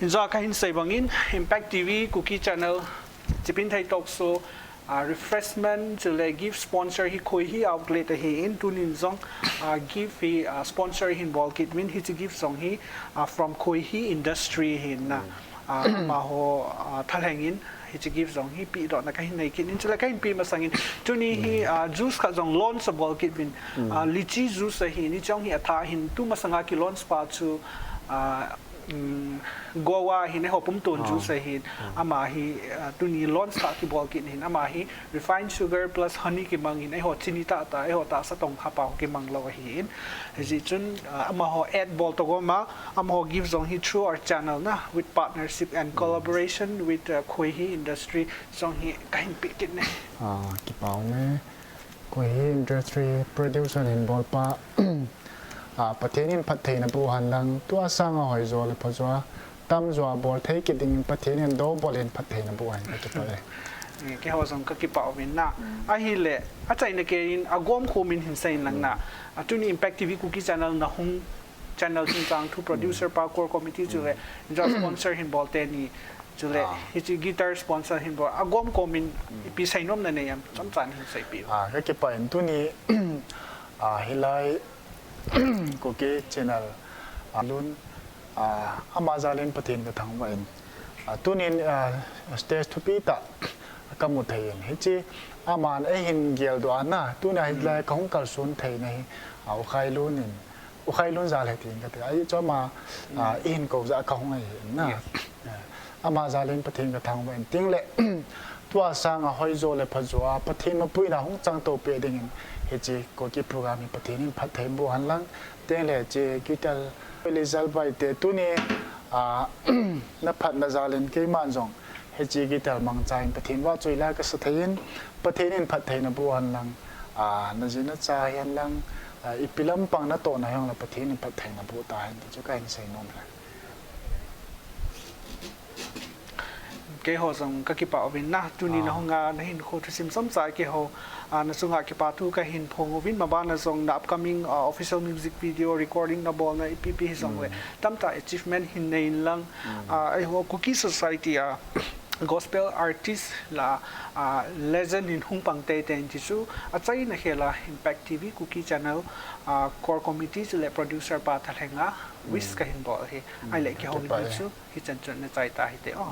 inja kahin sei bang in, Impact T V Kuki Channel, Chipinthei Talk Show, ah, refreshment, chule gift sponsor hi Khoihi Outlet ahin, tunin jong, ah, gift hi, ah, sponsor hin bol kit uvin, hiche gift jong hi, ah, from Khoihi Industry ahin na. Ah, amaho, ah, thalheng in, hiche gift jong hi pedohna kahin nei kit in, chule kahin pe masang in, tuni hi, ah, juice khat jong launch abol kit uvin, ah, lychee juice ahin, hiche jong hi athah ahin, tu masanga ki launch pa chu, ah, um, guava ahin, eiho pumton juice ahin, ama hi, ah, tuni launch thah kibol kit in, ama hi refined sugar plus honey kimang in, eiho chini tahtah, eiho tahsa tong khapau kimang lou ahin. Hijeh chun, ah, amaho ad bol toh gom a, amaho gift jong hi through our channel na, with partnership and collaboration with, uh, Khoihi Industry jong hi kahin pe kit e. Ah, kipa um e. Khoihi Industry producer hin bol pa, ah, Pathen in phatthei na boh hen lang, tua sanga hoijo le phajo a, tamjo a bol thei kit ding in Pathen in double in phatthei na boh hen, kakipah e. Eh, keiho jong kakipah uvin na. Ahile, achaina kei in, agom khom in hin sei in lang na. Ah, tuni Impact T V Kuki Channel na hung channel chungchang thu producer pa core committee chule, inja sponsor hin bol teni chule, hiche guitar sponsor hin bol, agom khom in ipi seinom na nei em, chomcha nahin seipeh u. Ah, kakipah in tuni, ah, hilai Kuki Channel, ah, lun, ah, ama jal in Pathen kathangvah in, ah, tunin, ah, stage thupi tah kamu thei in, hiche aman eihin geldoh a na, tuna hilai kahung kalson theina hi, ah, U Khailun in, U Khailun jal ahi tin kati. Ahi chu ama, ah, eihin kou jeh a kahung ahi na. Yes. Ah, ama jal in Pathen kathangvah in tin le, tua sanga hoijo le phajo a, Pathen mapuina hung chang to peh ding in, hiche Kuki program hi Pathen in phatthei boh hen lang, tin le hiche guitar Eliezer Baite tuni, ah, na phatna jal in keiman jong, Hiche kitel mangcha in Pathen vahchoi la kasa thei in, Pathen in phattheina boh hen lang, a, najina cha hen lang, a, ipi lampang natohna hijongle Pathen in phattheina boh tahen ti chu kahin seinom e. Keiho jong kakipah uvin na, tuni nahung a nahinkho thusim chomcha keiho, a, nachunga kipa thu kahin phong uvin, mabana jong na upcoming, a, official music video recording nabolna ipi ipi hijongle tamtah achievement hin nei in lang, a, eiho Kuki Society a gospel artist la, a, legend in hung pang teitei in ti chu achaina khel a Impact T V Kuki Channel, a, core committee chule producer pa thalheng a wish kahin bol ahi. Ahile kihoulim hi chu hichan chun nachai tahite o.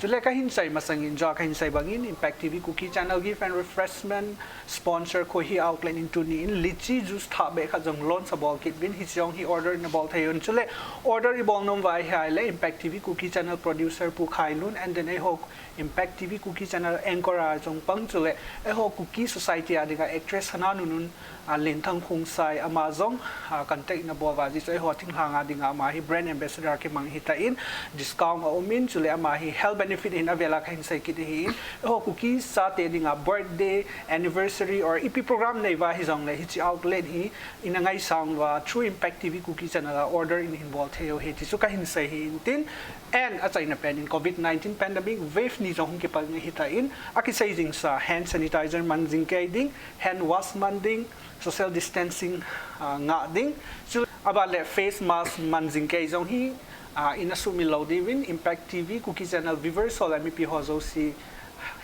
Chule kahin sei masangin, jo kahin sei bangin Impact T V Kuki Channel Gift and Refreshment sponsor kho hi outlet in tuni in lychee juice thahbeh khat jong launch abol kit uvin, hiche jong hi order in abol thei un. Chule order ibol nom uva ahile Impact T V Kuki Channel producer Pu Khailun and then eiho Impact T V Kuki Channel anchor a jong pang chule eiho Kuki Society a dinga actress Hana Nunun, a, Lenthang Khongsai ama jong, a, contact in abol uva, ajeh chu eiho thinglhang a dinga ama hi brand ambassador kimang ahitan, discount aumin, chule ama hi health benefit in avel a kahin sei kit ahin, eiho Kuki chate dinga birthday, anniversary or ipi program nei uva hijongle hiche outlet hi ina ngaisang uva through Impact T V Kuki Channel a order in hin bol thei u ahi ti chu kahin sei ahin tin, and achaina pen in Covid nineteen pandemic wave ni jong hung kipan ahitan, akisei jingsa hand sanitizer man jing kei ding, hand wash man ding, social distancing, a, ngah ding, chu aban le face mask man jing kei jong hi, a, ina sumil lou diuvin Impact T V Kuki Channel viewers ho le mipi ho jouse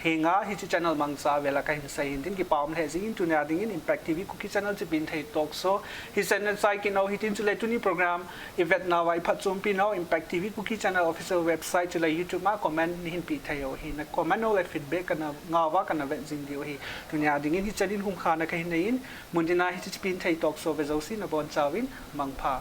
henga hiche channel mangcha avel a kahin sei ahin tin, kipa um lheh jingin tunia dingin Impact T V Kuki Channel Chipin Thei Talk Show hichan in achai kit u ahi tin, chule tuni program ivetnauva iphatchompi nau Impact T V Kuki Channel official website chule YouTube a comment neihin pe thei u ahi, na comment ho le feedback kana ngah uva kana vet jing diu ahi. Tunia dingin hichan in hung khana kahin nei in, mun tina hiche Chipin Thei Talk Show ve jouse nabonchauvin mangpha.